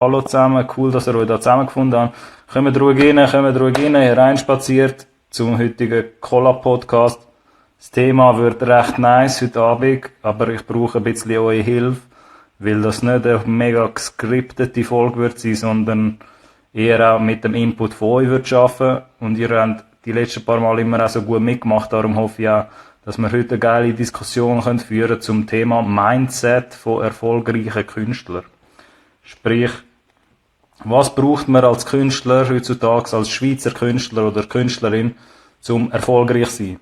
Hallo zusammen, cool, dass ihr euch da zusammengefunden habt. Kommt ruhig rein, hier reinspaziert zum heutigen Cola-Podcast. Das Thema wird recht nice heute Abend, aber ich brauche ein bisschen eure Hilfe, weil das nicht eine mega geskriptete Folge wird sein, sondern eher auch mit dem Input von euch wird arbeiten. Und ihr habt die letzten paar Mal immer auch so gut mitgemacht, darum hoffe ich auch, dass wir heute eine geile Diskussion führen können zum Thema Mindset von erfolgreichen Künstlern. Sprich, was braucht man als Künstler heutzutage, als Schweizer Künstler oder Künstlerin, zum erfolgreich zu sein?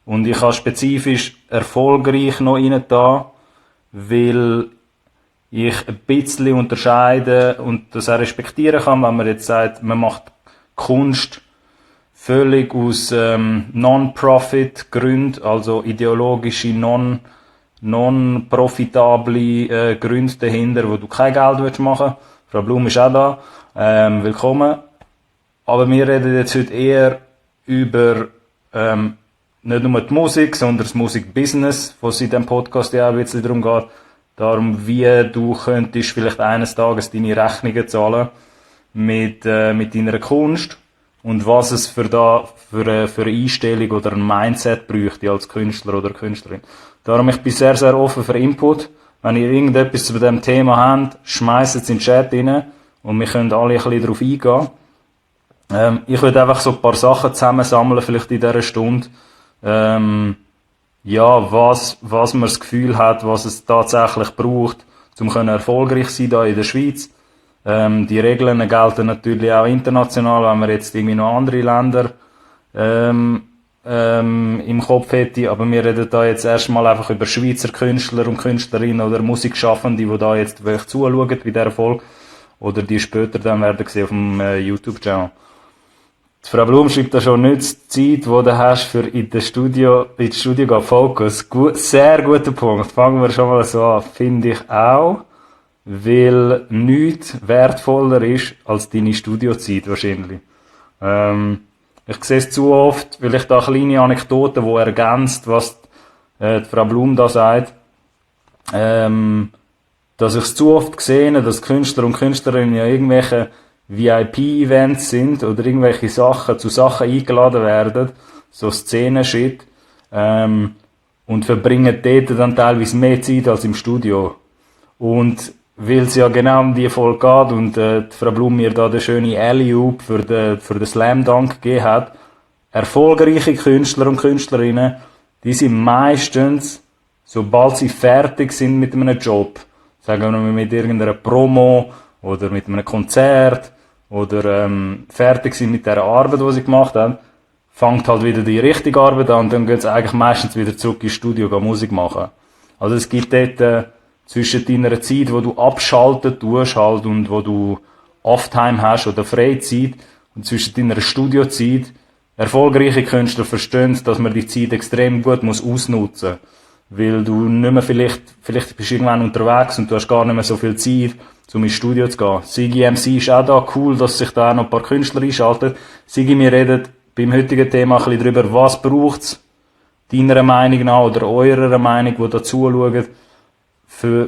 Und ich habe spezifisch erfolgreich noch rein da, weil ich ein bisschen unterscheiden und das auch respektieren kann, wenn man jetzt sagt, man macht Kunst völlig aus Non-Profit-Gründen, also ideologische, non-profitable Gründe dahinter, wo du kein Geld machen willst. Frau Blum ist auch da. Willkommen. Aber wir reden jetzt heute eher über nicht nur die Musik, sondern das Musikbusiness, wo es in diesem Podcast ja auch ein bisschen darum geht. Darum, wie du könntest vielleicht eines Tages deine Rechnungen zahlen mit deiner Kunst und was es für eine Einstellung oder ein Mindset bräuchte als Künstler oder Künstlerin. Darum, ich bin sehr, sehr offen für Input. Wenn ihr irgendetwas zu diesem Thema habt, schmeißt es in den Chat rein und wir können alle ein bisschen darauf eingehen. Ich würde einfach so ein paar Sachen zusammensammeln, vielleicht in dieser Stunde. Was man das Gefühl hat, was es tatsächlich braucht, um erfolgreich zu sein hier in der Schweiz. Die Regeln gelten natürlich auch international, wenn man jetzt irgendwie noch andere Länder im Kopf hätte, aber wir reden da jetzt erstmal einfach über Schweizer Künstler und Künstlerinnen oder Musikschaffende, die da jetzt wirklich zuschauen bei dieser Folge oder die später dann werden sehen auf dem YouTube-Channel. Die Frau Blum schreibt da schon, nützt die Zeit, die du hast für ins Studio gehen, Fokus. Sehr guter Punkt. Fangen wir schon mal so an. Finde ich auch, weil nichts wertvoller ist als deine Studiozeit wahrscheinlich. Ich sehe es zu oft, vielleicht da kleine Anekdoten, die ergänzt, was die Frau Blum da sagt, dass ich es zu oft sehe, dass Künstler und Künstlerinnen ja irgendwelche VIP-Events sind oder irgendwelche zu Sachen eingeladen werden, so Szenen-Shit, und verbringen dort dann teilweise mehr Zeit als im Studio. Und weil es ja genau um die Folge geht und die Frau Blum mir da den schönen Alley-Oop für den Slam Dunk gegeben hat, erfolgreiche Künstler und Künstlerinnen, die sind meistens, sobald sie fertig sind mit einem Job, sagen wir mal mit irgendeiner Promo oder mit einem Konzert oder fertig sind mit der Arbeit, die sie gemacht haben, fängt halt wieder die richtige Arbeit an und dann gehen sie eigentlich meistens wieder zurück ins Studio Musik machen. Also es gibt dort zwischen deiner Zeit, wo du abschalten tust halt und wo du Offtime hast oder Freizeit und zwischen deiner Studiozeit. Erfolgreiche Künstler verstehen, dass man die Zeit extrem gut ausnutzen muss. Weil du nicht mehr vielleicht bist du irgendwann unterwegs und du hast gar nicht mehr so viel Zeit, um ins Studio zu gehen. Sigi MC ist auch da, cool, dass sich da auch noch ein paar Künstler einschalten. Sigi, wir reden beim heutigen Thema ein bisschen darüber, was braucht's deiner Meinung nach oder eurer Meinung, die da zuschauen,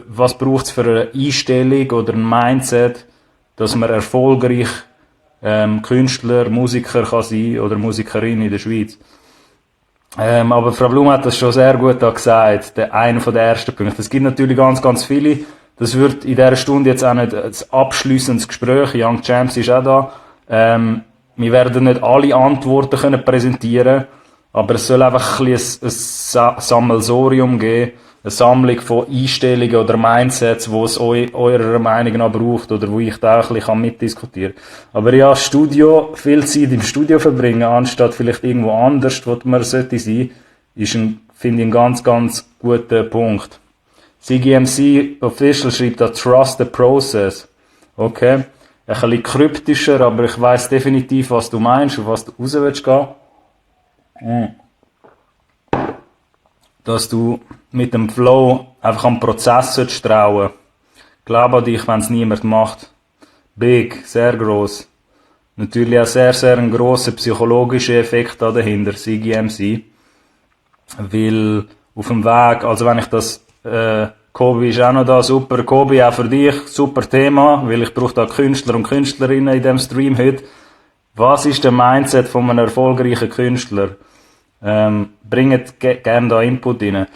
was braucht's für eine Einstellung oder ein Mindset, dass man erfolgreich Künstler, Musiker kann sein oder Musikerin in der Schweiz. Aber Frau Blum hat das schon sehr gut da gesagt, einer der ersten Punkte. Es gibt natürlich ganz, ganz viele. Das wird in dieser Stunde jetzt auch nicht ein abschliessendes Gespräch. Young Champs ist auch da. Wir werden nicht alle Antworten können präsentieren, aber es soll einfach ein Sammelsorium geben, eine Sammlung von Einstellungen oder Mindsets, die es eurer Meinung nach braucht oder wo ich da auch ein bisschen mitdiskutieren kann. Aber ja, viel Zeit im Studio verbringen, anstatt vielleicht irgendwo anders, wo man sollte sein, finde ich, ein ganz, ganz guter Punkt. CGMC Official schreibt da Trust the Process. Okay. Ein bisschen kryptischer, aber ich weiss definitiv, was du meinst und was du raus willst gehen. Dass du mit dem Flow einfach am Prozess trauen. Glaub an dich, wenn es niemand macht. Big, sehr gross. Natürlich auch sehr, sehr ein grosser psychologischer Effekt da dahinter, CGMC. Weil auf dem Weg, also wenn ich das Kobi ist auch noch da, super. Kobi, auch für dich, super Thema, weil ich brauche da Künstler und Künstlerinnen in dem Stream heute. Was ist der Mindset von einem erfolgreichen Künstler? Bringt gerne da Input rein.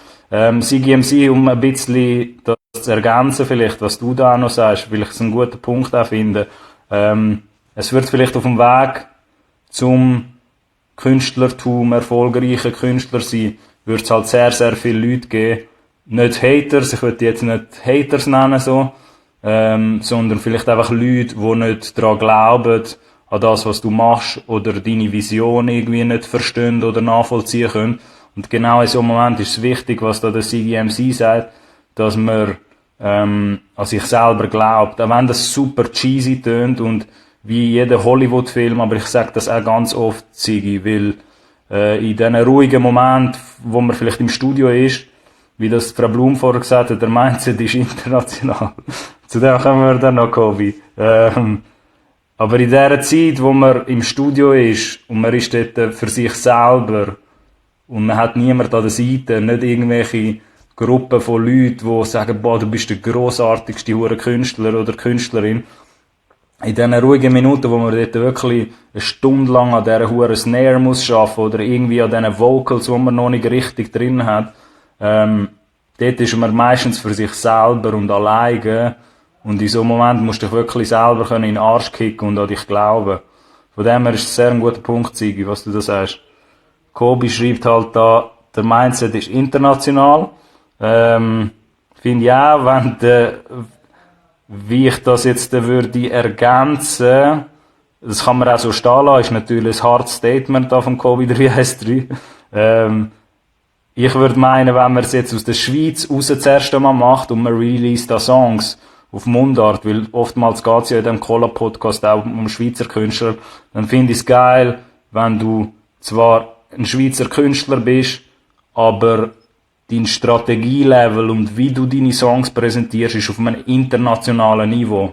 Sigi MC, um ein bisschen das zu ergänzen vielleicht, was du da auch noch sagst, weil ich es einen guten Punkt auch finde. Es wird vielleicht auf dem Weg zum Künstlertum, erfolgreichen Künstler sein, wird es halt sehr, sehr viele Leute geben. Nicht Haters, ich würde jetzt nicht Haters nennen, so, sondern vielleicht einfach Leute, die nicht daran glauben, an das, was du machst, oder deine Vision irgendwie nicht verstehen oder nachvollziehen können. Und genau in so einem Moment ist es wichtig, was da der CGMC sagt, dass man an sich selber glaubt. Auch wenn das super cheesy tönt und wie jeder Hollywood-Film, aber ich sage das auch ganz oft, Sigi, weil in diesen ruhigen Momenten, wo man vielleicht im Studio ist, wie das Frau Blum vorher gesagt hat, der Mindset ist international. Zu dem kommen wir dann noch, Kobi. Aber in dieser Zeit, wo man im Studio ist und man ist dort für sich selber und man hat niemand an der Seite, nicht irgendwelche Gruppen von Leuten, die sagen, boah, du bist der grossartigste hure Künstler oder Künstlerin. In diesen ruhigen Minuten, wo man dort wirklich eine Stunde lang an dieser hure Snare muss arbeiten oder irgendwie an diesen Vocals, die man noch nicht richtig drin hat, dort ist man meistens für sich selber und alleine. Und in so einem Moment musst du dich wirklich selber in den Arsch kicken und an dich glauben. Von dem her ist es sehr ein guter Punkt, Sigi, was du da sagst. Kobi schreibt halt da, der Mindset ist international. Finde ich auch, wie ich das jetzt würde ergänzen, das kann man auch so stehen lassen, ist natürlich ein hartes Statement da von Kobi 313. Ich würde meinen, wenn man es jetzt aus der Schweiz raus das erste Mal macht und man release da Songs auf Mundart, weil oftmals geht's ja in dem Collab-Podcast auch um Schweizer Künstler, dann finde ich es geil, wenn du zwar ein Schweizer Künstler bist, aber dein Strategielevel und wie du deine Songs präsentierst, ist auf einem internationalen Niveau.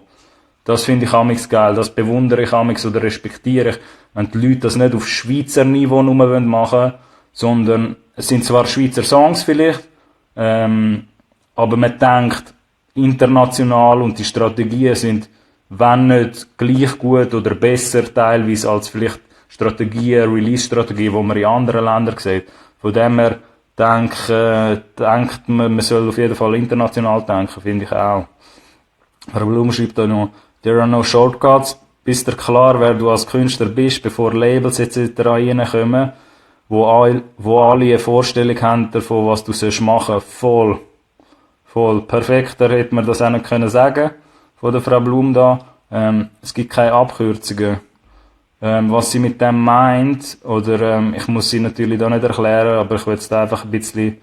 Das finde ich amigs geil, das bewundere ich amigs oder respektiere ich, wenn die Leute das nicht auf Schweizer Niveau nur machen wollen, sondern es sind zwar Schweizer Songs vielleicht, aber man denkt international und die Strategien sind, wenn nicht gleich gut oder besser teilweise als vielleicht Strategien, Release-Strategien, die man in anderen Ländern sieht. Von dem her denkt man soll auf jeden Fall international denken, finde ich auch. Herr Blum schreibt da noch, there are no shortcuts. Bist dir klar, wer du als Künstler bist, bevor Labels etc. reinkommen, wo alle eine Vorstellung haben davon, was du machen sollst. Voll. Perfekter hätte man das auch nicht können sagen, von der Frau Blum da. Es gibt keine Abkürzungen. Was sie mit dem meint, oder ich muss sie natürlich da nicht erklären, aber ich will es da einfach ein bisschen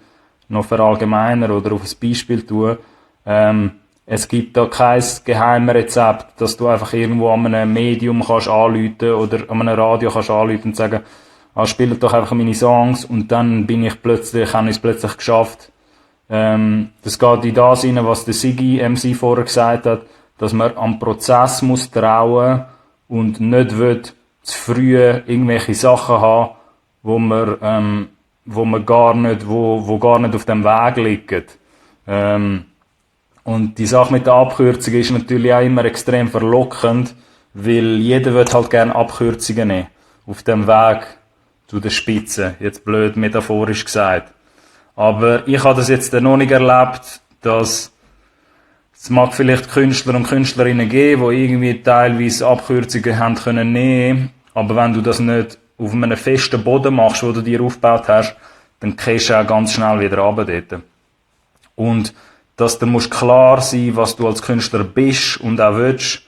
noch verallgemeinern oder auf ein Beispiel tun. Es gibt da kein Geheimrezept, dass du einfach irgendwo an einem Medium kannst anrufen oder an einem Radio kannst anrufen und sagen, spielt doch einfach meine Songs, und dann habe ich es plötzlich geschafft. Das geht in das rein, was der Sigi MC vorher gesagt hat, dass man am Prozess muss trauen und nicht will zu früh irgendwelche Sachen haben, wo gar nicht auf dem Weg liegen. Und die Sache mit der Abkürzung ist natürlich auch immer extrem verlockend, weil jeder wird halt gerne Abkürzungen nehmen. Auf dem Weg zu der Spitze. Jetzt blöd metaphorisch gesagt. Aber ich habe das jetzt noch nicht erlebt, dass es mag vielleicht Künstler und Künstlerinnen geben, die irgendwie teilweise Abkürzungen haben können nehmen. Aber wenn du das nicht auf einem festen Boden machst, wo du dir aufgebaut hast, dann gehst du auch ganz schnell wieder runter dort. Und dass du musst klar sein, was du als Künstler bist und auch willst,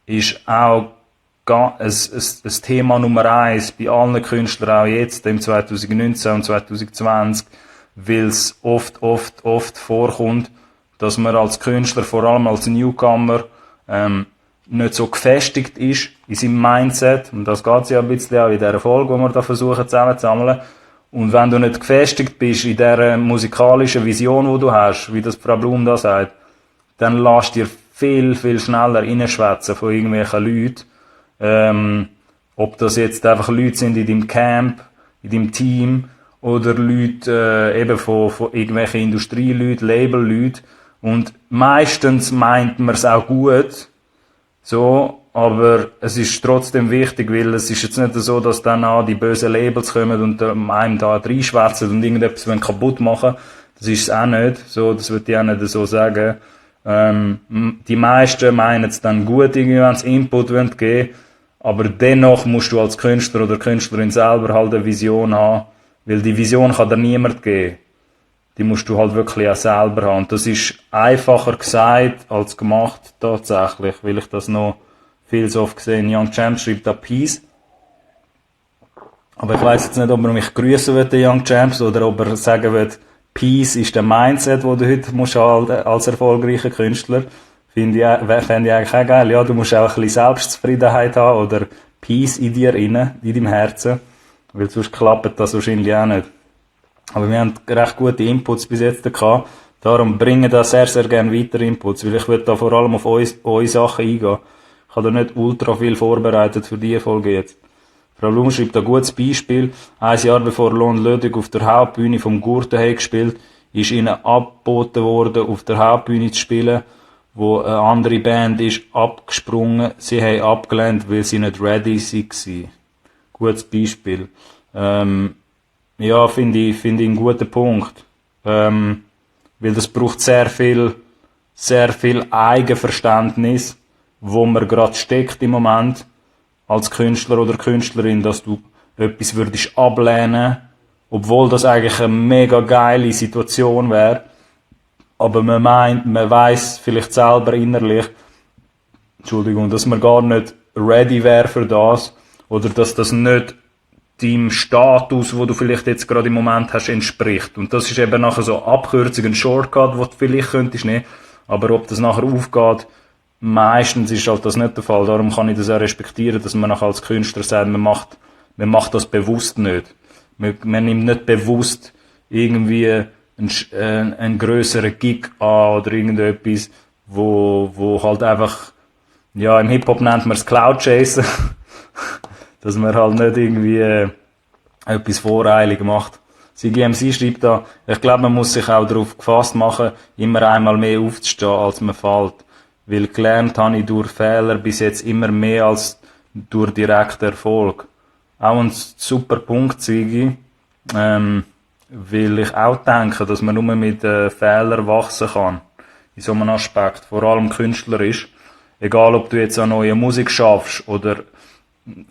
ist auch ein Thema Nummer 1 bei allen Künstlern, auch jetzt im 2019 und 2020, weil es oft vorkommt, dass man als Künstler, vor allem als Newcomer, nicht so gefestigt ist in seinem Mindset. Und das geht ja ein bisschen auch in dieser Folge, die wir da versuchen zusammenzusammeln. Und wenn du nicht gefestigt bist in dieser musikalischen Vision, die du hast, wie das Frau Blum da sagt, dann lässt dir viel schneller reinschwätzen von irgendwelchen Leuten. Ob das jetzt einfach Leute sind in deinem Camp, in deinem Team, oder Leute eben von irgendwelchen Industrieleuten, Labelleuten, Und meistens meint man es auch gut, so, aber es ist trotzdem wichtig, weil es ist jetzt nicht so, dass dann auch die bösen Labels kommen und einem da reinschwätzen und irgendetwas kaputt machen. Das ist es auch nicht. So, das würde ich auch nicht so sagen. Die meisten meinen es dann gut, irgendwie, wenn sie Input geben wollen, aber dennoch musst du als Künstler oder Künstlerin selber halt eine Vision haben, weil die Vision kann dir niemand geben. Die musst du halt wirklich auch selber haben. Und das ist einfacher gesagt als gemacht, tatsächlich, weil ich das noch viel so oft gesehen. Young Champ schreibt da Peace. Aber ich weiss jetzt nicht, ob er mich grüßen will, der Young Champs, oder ob er sagen will, Peace ist der Mindset, den du heute musst haben als erfolgreicher Künstler. Fände ich eigentlich auch geil. Ja, du musst auch ein bisschen Selbstzufriedenheit haben oder Peace in dir inne, in deinem Herzen. Weil sonst klappt das wahrscheinlich auch nicht. Aber wir haben recht gute Inputs bis jetzt gehabt. Darum bringen da sehr, sehr gerne weitere Inputs, weil ich will da vor allem auf eure Sachen eingehen. Ich habe da nicht ultra viel vorbereitet für diese Folge jetzt. Frau Blum schreibt ein gutes Beispiel. Ein Jahr bevor Lon Lödig auf der Hauptbühne vom Gurten gespielt, ist ihnen abgeboten worden, auf der Hauptbühne zu spielen, wo eine andere Band ist abgesprungen. Sie haben abgelehnt, weil sie nicht ready waren. Gutes Beispiel. Ja, finde ich einen guten Punkt. Weil das braucht sehr viel Eigenverständnis, wo man gerade steckt im Moment, als Künstler oder Künstlerin, dass du etwas würdest ablehnen, obwohl das eigentlich eine mega geile Situation wäre. Aber man weiss vielleicht selber innerlich, dass man gar nicht ready wäre für das, oder dass das nicht deinem Status, wo du vielleicht jetzt gerade im Moment hast, entspricht. Und das ist eben nachher so Abkürzung, ein Shortcut, wo du vielleicht könntest nehmen. Aber ob das nachher aufgeht, meistens ist halt das nicht der Fall. Darum kann ich das auch respektieren, dass man nachher als Künstler sagt, man macht das bewusst nicht. Man nimmt nicht bewusst irgendwie einen grösseren Gig an oder irgendetwas, wo halt einfach, ja, im Hip-Hop nennt man es Cloud Chasen. Dass man halt nicht irgendwie etwas voreilig macht. Sigi MC schreibt da, ich glaube, man muss sich auch darauf gefasst machen, immer einmal mehr aufzustehen, als man fällt. Weil gelernt habe ich durch Fehler bis jetzt immer mehr als durch direkten Erfolg. Auch ein super Punkt, Sigi. Weil ich auch denke, dass man nur mit Fehlern wachsen kann. In so einem Aspekt. Vor allem künstlerisch. Egal, ob du jetzt an neue Musik schaffst oder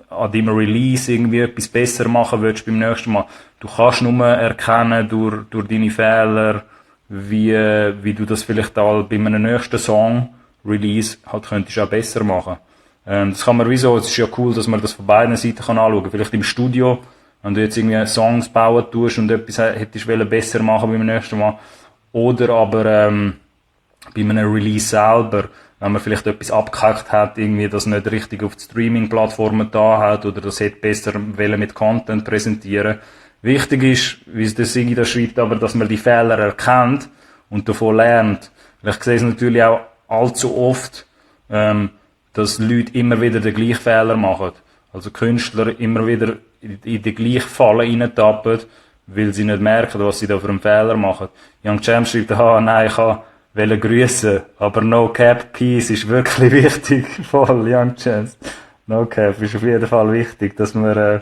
an deinem Release irgendwie etwas besser machen willst beim nächsten Mal. Du kannst nur erkennen durch deine Fehler, wie du das vielleicht auch bei einem nächsten Song Release halt könntest auch besser machen. Das kann man wieso, es ist ja cool, dass man das von beiden Seiten kann anschauen. Vielleicht im Studio, wenn du jetzt irgendwie Songs bauen tust und etwas hättest besser machen beim nächsten Mal. Oder aber bei einem Release selber, wenn man vielleicht etwas abgehackt hat, irgendwie das nicht richtig auf die Streaming-Plattformen da hat oder das hätte besser mit Content präsentieren. Wichtig ist, wie der Sigi da schreibt, aber, dass man die Fehler erkennt und davon lernt. Ich sehe es natürlich auch allzu oft, dass Leute immer wieder den gleichen Fehler machen. Also Künstler immer wieder in den gleichen Fallen reintappen, weil sie nicht merken, was sie da für einen Fehler machen. Young Champ schreibt, nein, ich wollte grüßen, aber No Cap Peace ist wirklich wichtig. Voll, Young Champs. No Cap ist auf jeden Fall wichtig, dass man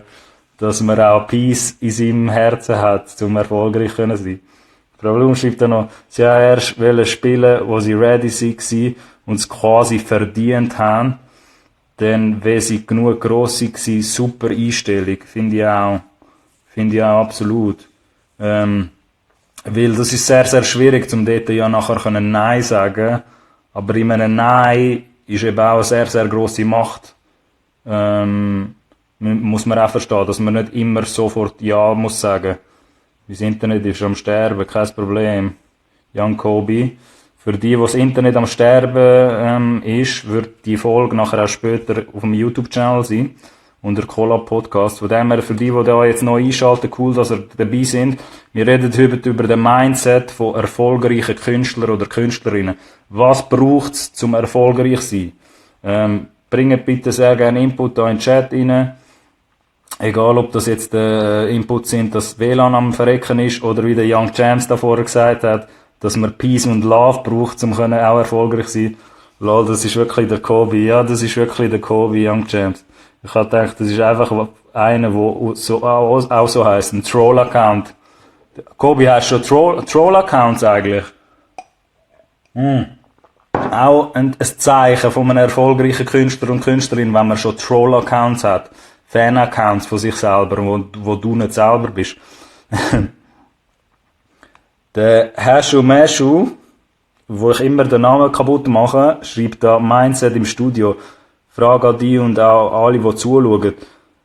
auch Peace in seinem Herzen hat, um erfolgreich zu sein. Frau Blum schreibt dann noch, sie haben erst spielen, wo sie ready waren und es quasi verdient haben. Denn wenn sie genug gross waren, super Einstellung. Finde ich auch absolut. Weil das ist sehr, sehr schwierig, um dort ja nachher Nein sagen. Aber in einem Nein ist eben auch eine sehr, sehr grosse Macht. Muss man auch verstehen, dass man nicht immer sofort Ja muss sagen. Das Internet ist am Sterben, kein Problem. Jan Kobi. Für die das Internet am Sterben ist, wird die Folge nachher auch später auf dem YouTube-Channel sein. Unter Collab Podcast. Von dem her, für die da jetzt neu einschalten, cool, dass ihr dabei sind. Wir reden heute über den Mindset von erfolgreichen Künstlern oder Künstlerinnen. Was braucht's zum erfolgreich zu sein? Bringt bitte sehr gerne Input da in den Chat rein. Egal, ob das jetzt Inputs sind, dass WLAN am Verrecken ist, oder wie der Young Champs da vorher gesagt hat, dass man Peace und Love braucht, um können auch erfolgreich sein. Lol, das ist wirklich der Kobe. Ja, das ist wirklich der Kobe, Young Champs. Ich habe gedacht, das ist einfach einer, der so, auch so heisst, ein Troll-Account. Kobe, hast du schon Troll-Accounts eigentlich? Auch ein Zeichen von einem erfolgreichen Künstler und Künstlerin, wenn man schon Troll-Accounts hat. Fan-Accounts von sich selber, wo du nicht selber bist. Der Hashu Meshu, wo ich immer den Namen kaputt mache, schreibt da Mindset im Studio. Frage an die und auch alle, die zuschauen.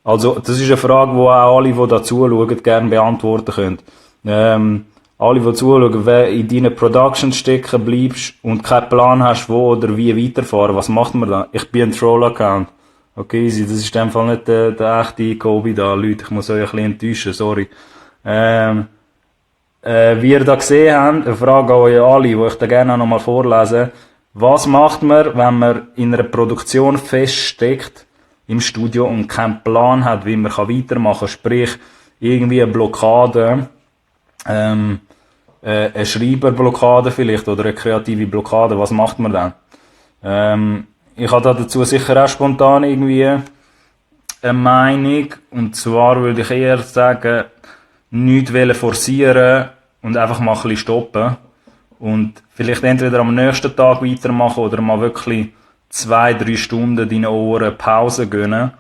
Also, das ist eine Frage, die auch alle, die da zuschauen, gerne beantworten können. Alle, die zuschauen, wenn in deinen Productions stecken bleibst und keinen Plan hast, wo oder wie weiterfahren, was macht man dann? Ich bin ein Troll-Account. Okay, easy, das ist in dem Fall nicht der echte Kobe da, Leute, ich muss euch ein bisschen enttäuschen, sorry. Wie ihr da gesehen habt, eine Frage an euch alle, die ich da gerne noch mal vorlese. Was macht man, wenn man in einer Produktion feststeckt im Studio und keinen Plan hat, wie man weitermachen kann? Sprich, irgendwie eine Blockade, eine Schreiberblockade vielleicht oder eine kreative Blockade. Was macht man dann? Ich habe da dazu sicher auch spontan irgendwie eine Meinung. Und zwar würde ich eher sagen, nichts forcieren und einfach mal ein bisschen stoppen. Und vielleicht entweder am nächsten Tag weitermachen oder mal wirklich 2-3 Stunden deinen Ohren Pause gönnen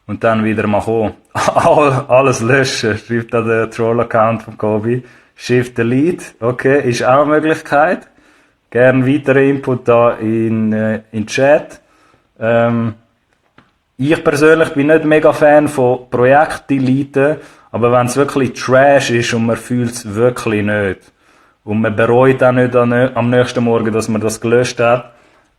und dann wieder mal kommen. Alles löschen, schreibt da der Troll-Account von Kobe. Shift Delete, okay, ist auch eine Möglichkeit. Gerne weitere Input da in Chat. Ich persönlich bin nicht mega Fan von Projekt-Deleten, aber wenn es wirklich Trash ist und man fühlt es wirklich nicht und man bereut auch nicht am nächsten Morgen, dass man das gelöscht hat,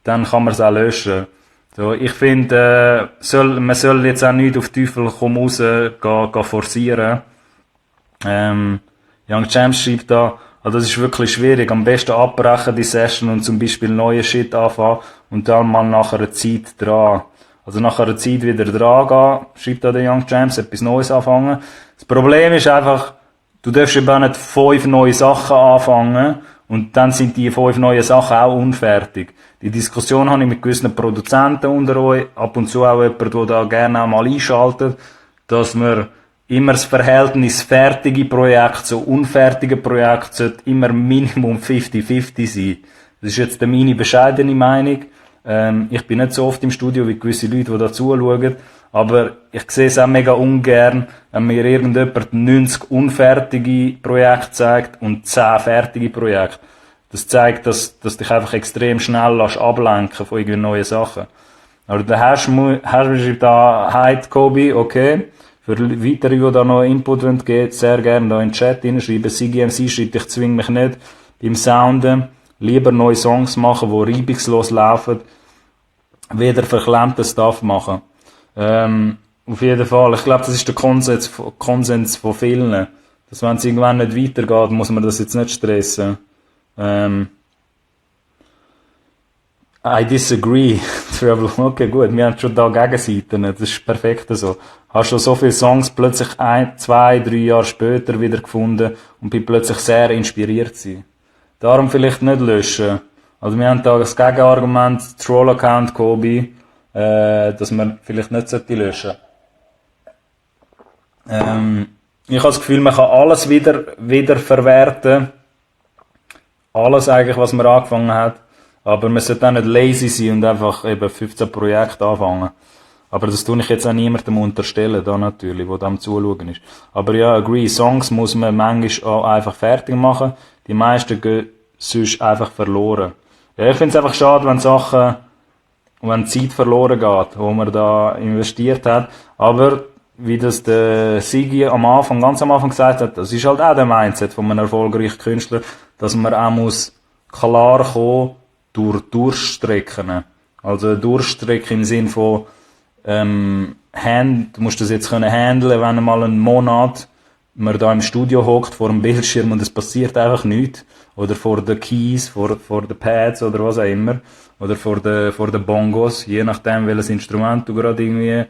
dann kann man es auch löschen. So, ich finde, man soll jetzt auch nicht auf Teufel komm raus gehen forcieren. Young Champs schreibt da, also das ist wirklich schwierig. Am besten abbrechen die Session und zum Beispiel neue Shit anfangen und dann mal nach einer Zeit dran. Also nach einer Zeit wieder dran gehen, schreibt da der Young Champs, etwas Neues anfangen. Das Problem ist einfach, du darfst eben auch nicht 5 neue Sachen anfangen und dann sind die 5 neue Sachen auch unfertig. Die Diskussion habe ich mit gewissen Produzenten unter euch, ab und zu auch jemand, der da gerne auch mal einschaltet, dass man immer das Verhältnis fertige Projekt zu unfertige Projekt sollte immer Minimum 50-50 sein. Das ist jetzt meine bescheidene Meinung. Ich bin nicht so oft im Studio wie gewisse Leute, die da zuschauen, aber ich sehe es auch mega ungern, wenn mir irgendjemand 90 unfertige Projekte zeigt und 10 fertige Projekte. Das zeigt, dass dich einfach extrem schnell ablenken von irgendwie neuen Sachen. Aber der Hash schreibt da, hi Kobe, okay. Für weitere, die da noch Input geben wollen, sehr gerne da in den Chat hineinschreiben. CGMC schreibt, ich zwinge mich nicht beim Sounden. Lieber neue Songs machen, die reibungslos laufen. Weder verklemmten Stuff machen. Auf jeden Fall. Ich glaube, das ist der Konsens von vielen. Dass wenn es irgendwann nicht weitergeht, muss man das jetzt nicht stressen. I disagree. Okay, gut, wir haben schon da Gegenseiten. Das ist perfekt so. Hast schon so viele Songs plötzlich 2-3 Jahre später wieder gefunden und bin plötzlich sehr inspiriert gewesen. Darum vielleicht nicht löschen. Also wir haben da das Gegenargument, Troll-Account Kobe, dass man vielleicht nicht löschen sollte. Ich habe das Gefühl, man kann alles wieder verwerten. Alles eigentlich, was man angefangen hat. Aber man sollte auch nicht lazy sein und einfach eben 15 Projekte anfangen. Aber das tue ich jetzt auch niemandem unterstellen, da natürlich, der da am Zuschauen ist. Aber ja, agree, Songs muss man manchmal auch einfach fertig machen. Die meisten gehen sonst einfach verloren. Ja, ich finde es einfach schade, wenn Zeit verloren geht, wo man da investiert hat. Aber, wie das der Sigi ganz am Anfang gesagt hat, das ist halt auch der Mindset von einem erfolgreichen Künstler, dass man auch muss klar kommen durch Durchstrecken. Also Durchstrecke im Sinn von du musst das jetzt handeln, wenn mal einen Monat man da im Studio hockt vor dem Bildschirm und es passiert einfach nichts. Oder vor den Keys, vor den Pads oder was auch immer. Oder vor den Bongos, je nachdem welches Instrument du gerade irgendwie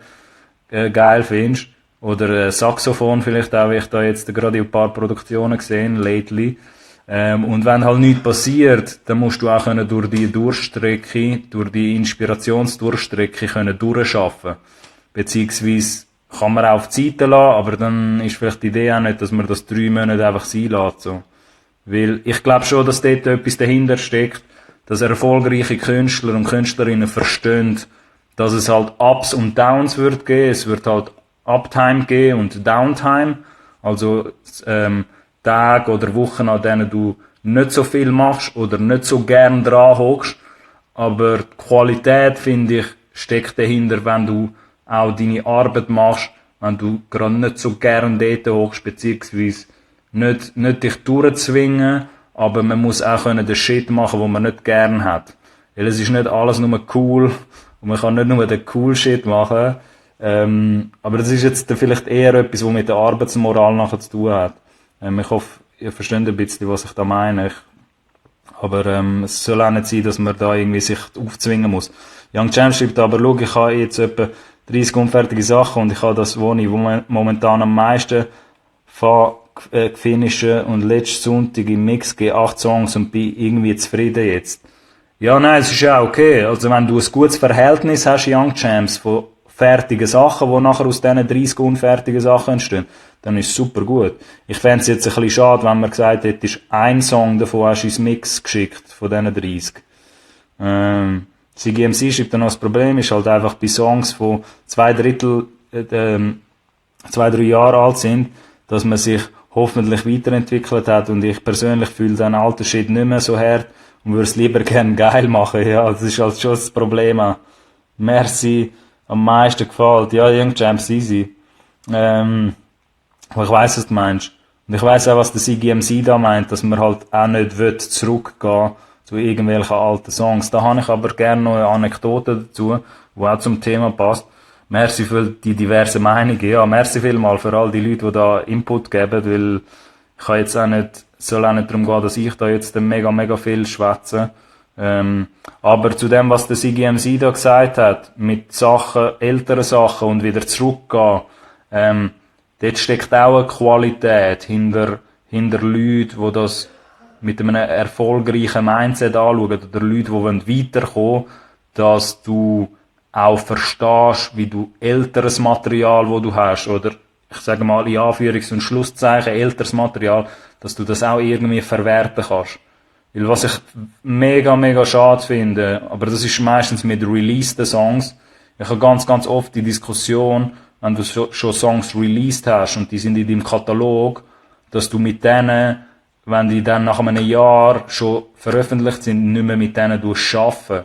geil findest. Oder Saxophon vielleicht auch, wie ich da jetzt gerade in ein paar Produktionen gesehen, lately. Und wenn halt nichts passiert, dann musst du auch können durch die Durchstrecke, durch die Inspirationsdurchstrecke können durchschaffen. Beziehungsweise kann man auch auf die Seite lassen, aber dann ist vielleicht die Idee auch nicht, dass man das 3 Monate einfach sein lässt, so. Weil ich glaube schon, dass dort etwas dahinter steckt, dass erfolgreiche Künstler und Künstlerinnen verstehen, dass es halt Ups und Downs wird geben. Es wird halt Uptime geben und Downtime. Also Tage oder Wochen, an denen du nicht so viel machst oder nicht so gern dran hockst. Aber die Qualität, finde ich, steckt dahinter, wenn du auch deine Arbeit machst, wenn du gerade nicht so gern dort hockst, beziehungsweise nicht dich durchzwingen, aber man muss auch können den Shit machen, den man nicht gern hat. Weil es ist nicht alles nur cool und man kann nicht nur den cool Shit machen. Aber das ist jetzt vielleicht eher etwas, was mit der Arbeitsmoral nachher zu tun hat. Ich hoffe, ihr versteht ein bisschen, was ich da meine. Aber es soll auch nicht sein, dass man da irgendwie sich aufzwingen muss. Young Champ schreibt aber, schau, ich habe jetzt etwa 30 unfertige Sachen und ich habe das, wo ich momentan am meisten finishen und letzten Sonntag im Mix gegeben 8 Songs und bin irgendwie zufrieden jetzt. Ja, nein, es ist ja okay. Also wenn du ein gutes Verhältnis hast, Young Champs, von fertigen Sachen, die nachher aus diesen 30 unfertigen Sachen entstehen, dann ist es super gut. Ich fände es jetzt ein bisschen schade, wenn man gesagt hätte, ist ein Song davon hast du ins Mix geschickt, von diesen 30. CGMC schreibt dann noch, das Problem ist halt einfach bei Songs, die 2/3 Jahre alt sind, dass man sich hoffentlich weiterentwickelt hat und ich persönlich fühle den alten Shit nicht mehr so hart und würde es lieber gern geil machen. Ja, das ist halt schon das Problem. Merci, am meisten gefällt. Ja, Young Champs, easy. Aber ich weiss, was du meinst. Und ich weiss auch, was der CGMC da meint, dass man halt auch nicht zurückgehen zu irgendwelchen alten Songs. Da habe ich aber gerne noch eine Anekdote dazu, die auch zum Thema passt. Merci für die diversen Meinungen. Ja, merci vielmal für all die Leute, die da Input geben, weil ich kann jetzt auch nicht, soll auch nicht darum gehen, dass ich da jetzt mega viel schwätze. Aber zu dem, was der CGMC da gesagt hat, mit Sachen, älteren Sachen und wieder zurückgehen, dort steckt auch eine Qualität hinter Leuten, die das mit einem erfolgreichen Mindset anschauen, oder Leute, die weiterkommen wollen, dass du auch verstehst, wie du älteres Material, wo du hast, oder ich sage mal in Anführungs- und Schlusszeichen älteres Material, dass du das auch irgendwie verwerten kannst. Weil was ich mega schade finde, aber das ist meistens mit releaseden Songs, ich habe ganz oft die Diskussion, wenn du schon Songs released hast und die sind in deinem Katalog, dass du mit denen, wenn die dann nach einem Jahr schon veröffentlicht sind, nicht mehr mit denen arbeiten.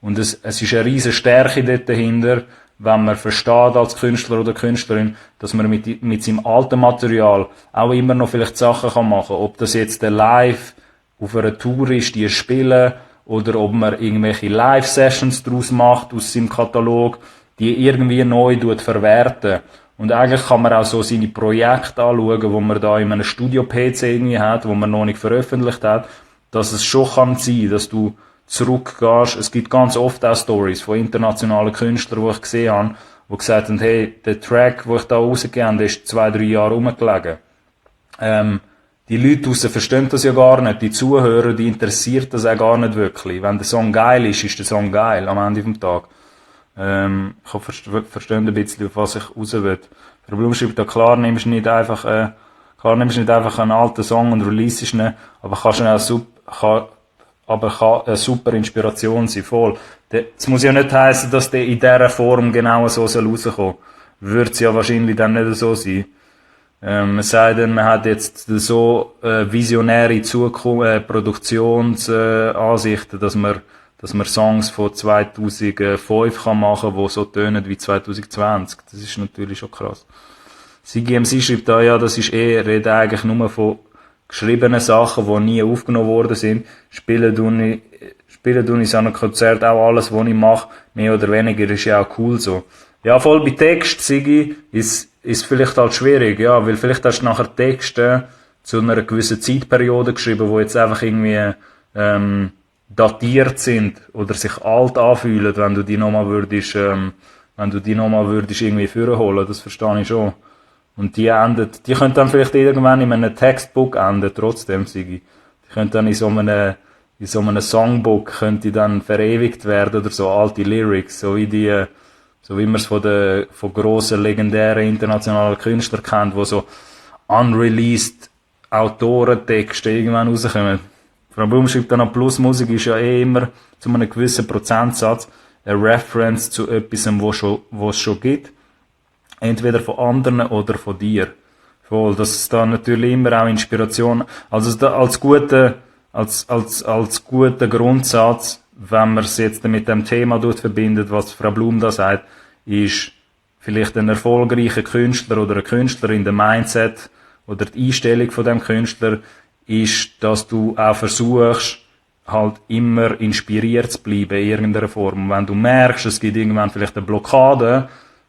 Und es ist eine riesige Stärke dort dahinter, wenn man versteht als Künstler oder Künstlerin, dass man mit seinem alten Material auch immer noch vielleicht Sachen machen kann. Ob das jetzt der Live auf einer Tour ist, die spielen, oder ob man irgendwelche Live-Sessions daraus macht aus seinem Katalog, die irgendwie neu verwerten. Und eigentlich kann man auch so seine Projekte anschauen, wo man da in einem Studio-PC irgendwie hat, wo man noch nicht veröffentlicht hat, dass es schon kann sein, dass du zurückgehst. Es gibt ganz oft auch Stories von internationalen Künstlern, die ich gesehen habe, die gesagt haben, hey, der Track, den ich da rausgegeben habe, der ist 2-3 Jahre rumgelegen. Die Leute draussen verstehen das ja gar nicht. Die Zuhörer, die interessiert das auch gar nicht wirklich. Wenn der Song geil ist, ist der Song geil am Ende vom Tag. Ich hoffe, verstehen ein bisschen, auf was ich raus will. Der Blum schreibt da, klar nimmst du nicht einfach einen alten Song und releasest ihn, aber kann eine super Inspiration sein, voll. Es muss ja nicht heissen, dass der in dieser Form genau so rauskommen soll. Würde es ja wahrscheinlich dann nicht so sein. Es sei denn, man hat jetzt so visionäre Produktionsansichten, dass man Songs von 2005 kann machen, die so tönen wie 2020. Das ist natürlich schon krass. CGMC schreibt da, ja, das ist redet eigentlich nur von geschriebenen Sachen, die nie aufgenommen worden sind. Spielen tue ich an einem Konzert auch alles, was ich mache, mehr oder weniger, ist ja auch cool so. Ja, voll bei Text, Sigi, ist vielleicht halt schwierig, ja, weil vielleicht hast du nachher Texte zu einer gewissen Zeitperiode geschrieben, die jetzt einfach irgendwie, datiert sind oder sich alt anfühlen, wenn du die nochmal würdest irgendwie vorholen, das verstehe ich schon. Und die können dann vielleicht irgendwann in einem Textbook enden, trotzdem, Sigi. die können dann in so einem Songbook könnte dann verewigt werden oder so alte Lyrics, so wie man es von grossen, legendären internationalen Künstlern kennt, wo so unreleased Autorentexte irgendwann rauskommen. Frau Blum schreibt dann noch, Bluesmusik ist ja immer zu einem gewissen Prozentsatz eine Reference zu etwas, was es schon gibt. Entweder von anderen oder von dir. Voll, das ist dann natürlich immer auch Inspiration. Also als guter Grundsatz, wenn man es jetzt mit dem Thema verbindet, was Frau Blum da sagt, ist vielleicht ein erfolgreicher Künstler oder eine Künstlerin, der Mindset oder die Einstellung von dem Künstler ist, dass du auch versuchst, halt immer inspiriert zu bleiben in irgendeiner Form. Und wenn du merkst, es gibt irgendwann vielleicht eine Blockade,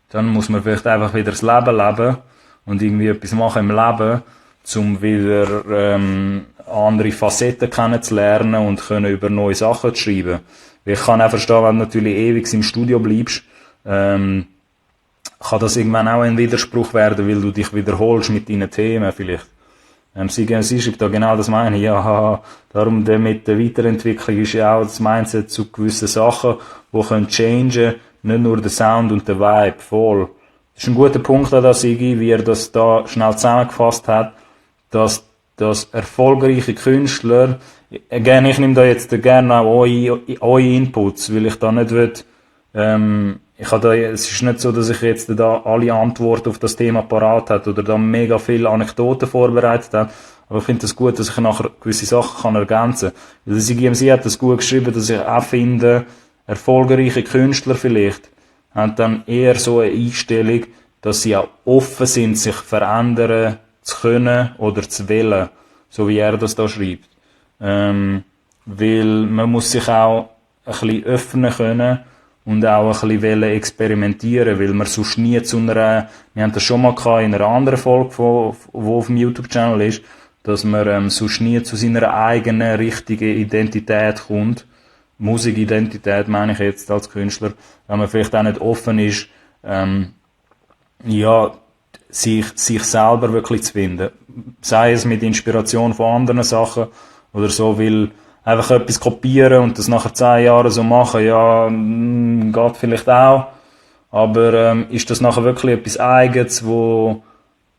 dann muss man vielleicht einfach wieder das Leben leben und irgendwie etwas machen im Leben, um wieder andere Facetten kennenzulernen und können über neue Sachen zu schreiben. Weil ich kann auch verstehen, wenn du natürlich ewig im Studio bleibst, kann das irgendwann auch ein Widerspruch werden, weil du dich wiederholst mit deinen Themen vielleicht. Sie schreibt da genau das meine ich. Ja, darum mit der Weiterentwicklung ist ja auch das Mindset zu gewissen Sachen, die können changen, nicht nur der Sound und der Vibe, voll. Das ist ein guter Punkt an das Sigi, wie er das da schnell zusammengefasst hat, dass erfolgreiche Künstler, ich nehme da jetzt gerne auch eure Inputs, weil ich da nicht will, es ist nicht so, dass ich jetzt da alle Antworten auf das Thema parat habe oder da mega viele Anekdoten vorbereitet habe. Aber ich finde es gut, dass ich nachher gewisse Sachen ergänzen kann. Weil sie hat das gut geschrieben, dass ich auch finde, erfolgreiche Künstler vielleicht haben dann eher so eine Einstellung, dass sie auch offen sind, sich verändern zu können oder zu wollen. So wie er das da schreibt. Weil man muss sich auch ein bisschen öffnen können und auch ein bisschen experimentieren, weil man sonst nie wir haben das schon mal gehabt in einer anderen Folge, die auf dem YouTube-Channel ist, dass man sonst nie zu seiner eigenen richtigen Identität kommt. Musikidentität meine ich jetzt als Künstler, wenn man vielleicht auch nicht offen ist, sich selber wirklich zu finden. Sei es mit Inspiration von anderen Sachen oder so, weil einfach etwas kopieren und das nachher 10 Jahre so machen, ja, geht vielleicht auch. Aber ist das nachher wirklich etwas Eigenes, wo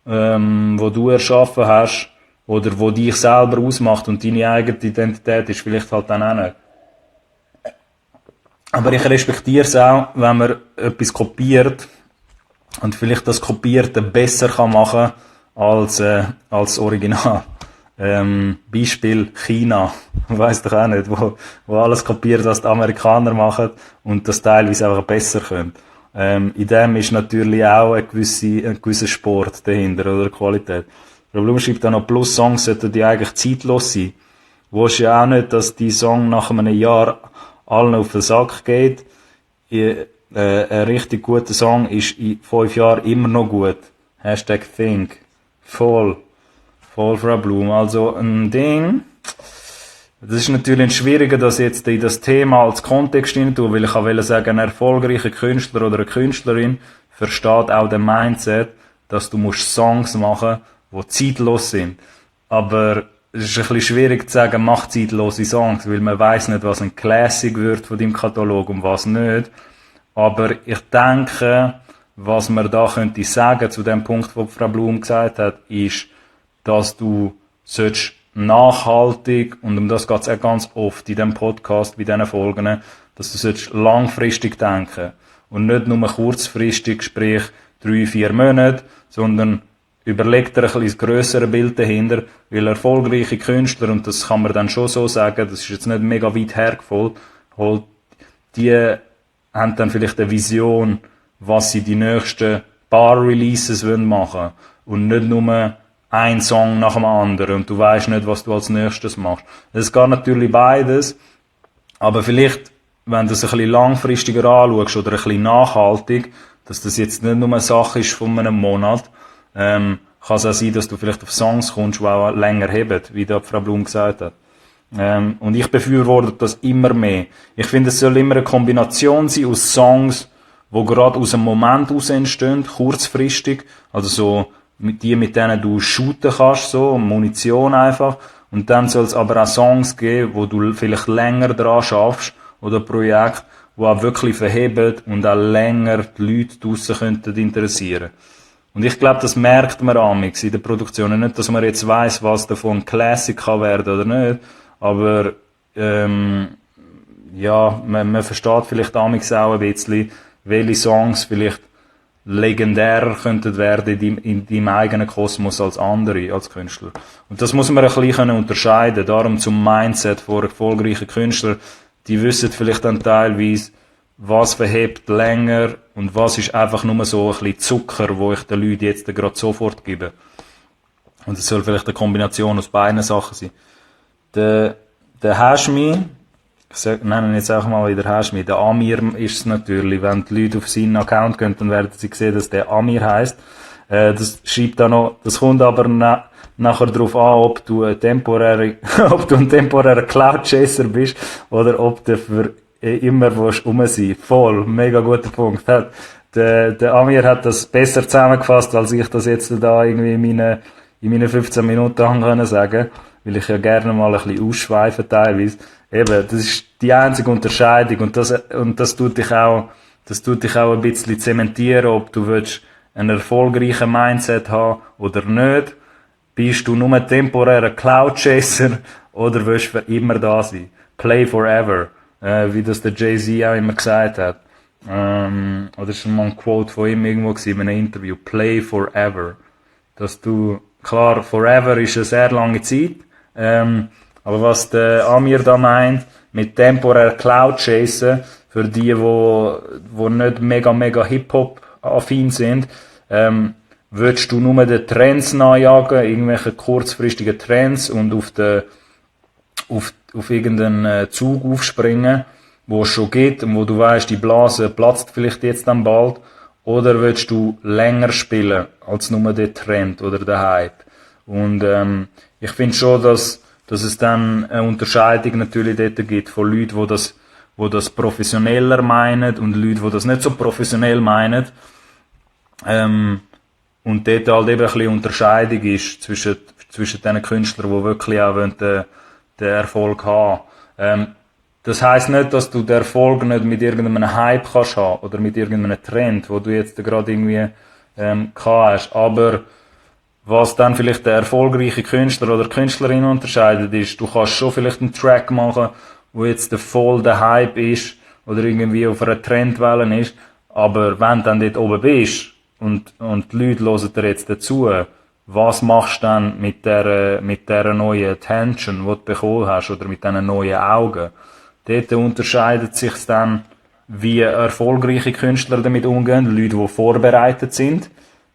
du erschaffen hast oder wo dich selber ausmacht und deine eigene Identität ist vielleicht halt dann auch nicht. Aber ich respektiere es auch, wenn man etwas kopiert und vielleicht das Kopierte besser kann machen als Original. Beispiel China, weiss doch auch nicht, wo alles kopiert, was die Amerikaner machen und das teilweise einfach besser können. In dem ist natürlich auch ein gewisser Sport dahinter oder Qualität. Frau Blum schreibt dann noch, Plus-Songs sollten die eigentlich zeitlos sein. Wo ist ja auch nicht, dass die Song nach einem Jahr allen auf den Sack geht. Ein richtig guter Song ist in 5 Jahren immer noch gut. #Think. Voll, Frau Blum. Also ein Ding. Das ist natürlich schwieriger, das jetzt in das Thema als Kontext hinein tun, weil ich wollte sagen, ein erfolgreicher Künstler oder eine Künstlerin versteht auch den Mindset, dass du musst Songs machen, die zeitlos sind. Aber es ist ein bisschen schwierig zu sagen, mach zeitlose Songs, weil man weiss nicht, was ein Classic wird von deinem Katalog und was nicht. Aber ich denke, was man da könnte sagen zu dem Punkt, wo Frau Blum gesagt hat, ist, dass du nachhaltig, und um das geht es auch ganz oft in diesem Podcast, bei diesen Folgen, dass du langfristig denken und nicht nur kurzfristig, sprich 3-4 Monate, sondern überleg dir ein bisschen das grössere Bild dahinter, weil erfolgreiche Künstler, und das kann man dann schon so sagen, das ist jetzt nicht mega weit hergeholt, die haben dann vielleicht eine Vision, was sie die nächsten paar Releases machen wollen und nicht nur ein Song nach dem anderen und du weißt nicht, was du als nächstes machst. Es geht natürlich beides, aber vielleicht, wenn du es ein bisschen langfristiger anschaust oder ein bisschen nachhaltig, dass das jetzt nicht nur eine Sache ist von einem Monat, kann es auch sein, dass du vielleicht auf Songs kommst, die auch länger heben, wie da Frau Blum gesagt hat. Und ich befürworte das immer mehr. Ich finde, es soll immer eine Kombination sein aus Songs, die gerade aus einem Moment heraus entstehen, kurzfristig, also so mit denen du shooten kannst, so Munition einfach, Und dann soll es aber auch Songs geben, wo du vielleicht länger dran schaffst, oder Projekte, die auch wirklich verheben und auch länger die Leute draussen könnten interessieren. Und ich glaube, das merkt man amix in der Produktion. Nicht, dass man jetzt weiss, was davon ein Classic kann werden oder nicht, aber ja, man versteht vielleicht amix auch ein bisschen, welche Songs vielleicht legendärer könnten werden in deinem eigenen Kosmos als andere, als Künstler. Und das muss man ein bisschen unterscheiden. Darum zum Mindset von erfolgreichen Künstlern. Die wissen vielleicht dann teilweise, was verhebt länger und was ist einfach nur so ein bisschen Zucker, wo ich den Leuten jetzt gerade sofort gebe. Und es soll vielleicht eine Kombination aus beiden Sachen sein. Der Hashmi, nenne ihn jetzt auch mal wieder Hashmi, der Amir ist es natürlich. Wenn die Leute auf seinen Account gehen, dann werden sie sehen, dass der Amir heisst. Das schreibt da noch, das kommt aber nachher darauf an, ob du ein temporärer Cloud-Chaser bist oder ob du für immer rum sein. Voll, mega guter Punkt. Der Amir hat das besser zusammengefasst, als ich das jetzt da irgendwie in meinen 15 Minuten haben können sagen, weil ich ja gerne mal ein bisschen ausschweife teilweise. Eben, das ist die einzige Unterscheidung und das tut dich auch ein bisschen zementieren, ob du willst einen erfolgreichen Mindset haben oder nicht. Bist du nur ein temporärer Cloud-Chaser oder willst du für immer da sein? Play forever. Wie das der Jay-Z auch immer gesagt hat. Oder ist mal ein Quote von ihm irgendwo gewesen, in einem Interview. Play forever. Dass du, klar, forever ist eine sehr lange Zeit, aber was der Amir da meint, mit temporär Cloud chasen, für die, wo nicht mega Hip-Hop affin sind, würdest du nur den Trends nachjagen, irgendwelche kurzfristigen Trends und auf irgendeinen Zug aufspringen, wo es schon geht und wo du weißt, die Blase platzt vielleicht jetzt dann bald, oder willst du länger spielen als nur der Trend oder der Hype? Und ich finde schon, dass es dann eine Unterscheidung natürlich dort gibt von Leuten, wo das professioneller meinen und Leuten, die das nicht so professionell meinen. Und dort halt eben ein bisschen Unterscheidung ist zwischen den Künstlern, die wirklich auch den Erfolg haben. Das heisst nicht, dass du den Erfolg nicht mit irgendeinem Hype kannst haben oder mit irgendeinem Trend, wo du jetzt gerade irgendwie hast. Aber was dann vielleicht der erfolgreiche Künstler oder Künstlerin unterscheidet, ist, du kannst schon vielleicht einen Track machen, wo jetzt voll der Hype ist oder irgendwie auf einer Trendwelle ist, aber wenn du dann dort oben bist und die Leute hören dir jetzt dazu, was machst du dann mit der neuen Attention, die du bekommen hast, oder mit diesen neuen Augen? Dort unterscheidet sich dann, wie erfolgreiche Künstler damit umgehen, Leute, die vorbereitet sind.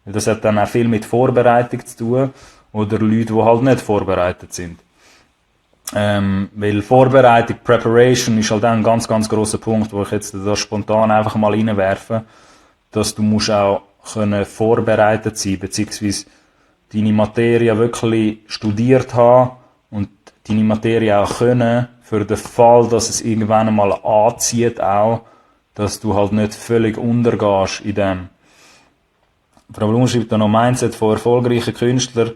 Das hat dann auch viel mit Vorbereitung zu tun, oder Leute, die halt nicht vorbereitet sind. Weil Vorbereitung, Preparation, ist halt auch ein ganz grosser Punkt, wo ich jetzt da spontan einfach mal reinwerfe, dass du musst auch können vorbereitet sein, beziehungsweise deine Materie wirklich studiert haben und deine Materie auch können, für den Fall, dass es irgendwann einmal anzieht auch, dass du halt nicht völlig untergehst in dem. Frau Blum schreibt da noch Mindset von erfolgreichen Künstlern,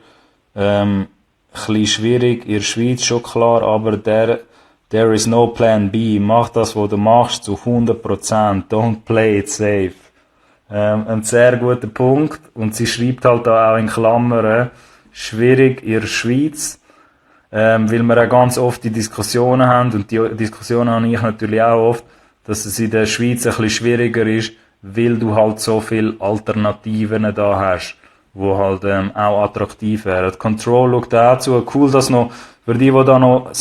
ein bisschen schwierig, in der Schweiz schon klar, aber there is no plan B. Mach das, was du machst, zu 100%. Don't play it safe. Ein sehr guter Punkt. Und sie schreibt halt da auch in Klammern, schwierig in der Schweiz, weil wir auch ganz oft die Diskussionen haben, und die Diskussionen habe ich natürlich auch oft, dass es in der Schweiz ein bisschen schwieriger ist, weil du halt so viele Alternativen da hast, wo halt auch attraktiv wären. Control schaut dazu. Cool, dass noch für die da noch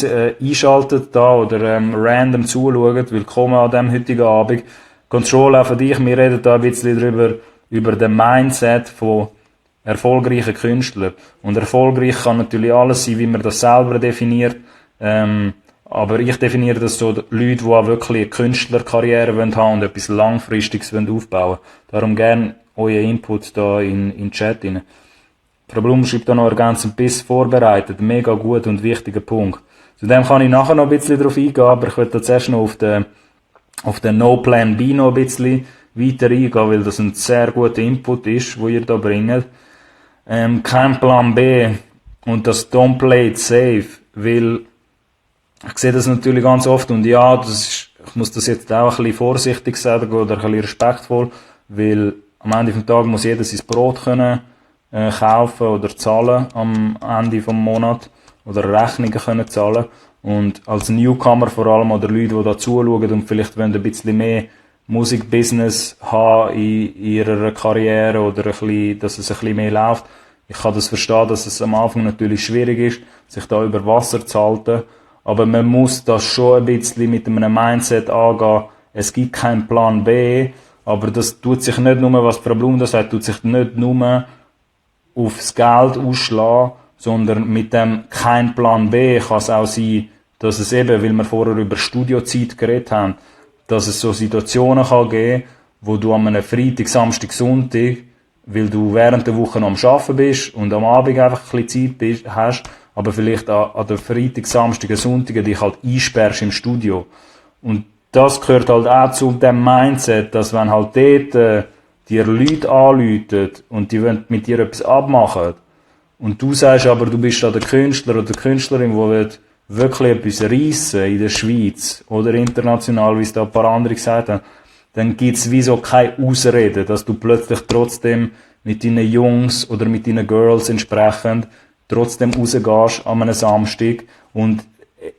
einschalten da oder random zuschauen, willkommen an diesem heutigen Abend. Control auch für dich. Wir reden da ein bisschen über den Mindset von erfolgreichen Künstlern. Und erfolgreich kann natürlich alles sein, wie man das selber definiert. Aber ich definiere das so, Leute, die auch wirklich eine Künstlerkarriere haben wollen und etwas Langfristiges aufbauen wollen. Darum gerne euer Input da in den Chat rein. Frau Blum schreibt da noch ergänzend bis vorbereitet. Mega gut und wichtiger Punkt. Zu dem kann ich nachher noch ein bisschen drauf eingehen, aber ich will da zuerst noch auf den No Plan B noch ein bisschen weiter eingehen, weil das ein sehr guter Input ist, wo ihr da bringt. Kein Plan B und das Don't Play It Safe weil ich sehe das natürlich ganz oft und ja, ich muss das jetzt auch ein bisschen vorsichtig sagen oder ein bisschen respektvoll, weil am Ende des Tages muss jeder sein Brot können kaufen oder zahlen am Ende vom Monat oder Rechnungen können zahlen. Und als Newcomer vor allem oder Leute, die da zuschauen und vielleicht wollen ein bisschen mehr Musikbusiness haben in ihrer Karriere oder ein bisschen, dass es ein bisschen mehr läuft. Ich kann das verstehen, dass es am Anfang natürlich schwierig ist, sich da über Wasser zu halten. Aber man muss das schon ein bisschen mit einem Mindset angehen. Es gibt keinen Plan B. Aber das tut sich nicht nur, was Frau Blum da sagt, tut sich nicht nur aufs Geld ausschlagen, sondern mit dem kein Plan B kann es auch sein, dass es eben, weil wir vorher über Studiozeit geredet haben, dass es so Situationen kann geben, wo du an einem Freitag, Samstag, Sonntag, weil du während der Woche noch am Arbeiten bist und am Abend einfach ein bisschen Zeit hast, aber vielleicht an der Freitag, Samstag, Sonntag dich halt einsperrst im Studio. Und das gehört halt auch zu dem Mindset, dass wenn halt dort dir Leute anrufen und die wollen mit dir etwas abmachen und du sagst aber, du bist da der Künstler oder die Künstlerin, die wirklich etwas reissen in der Schweiz oder international, wie es da ein paar andere gesagt haben, dann gibt's wie so keine Ausrede, dass du plötzlich trotzdem mit deinen Jungs oder mit deinen Girls entsprechend trotzdem rausgehst an einem Samstag und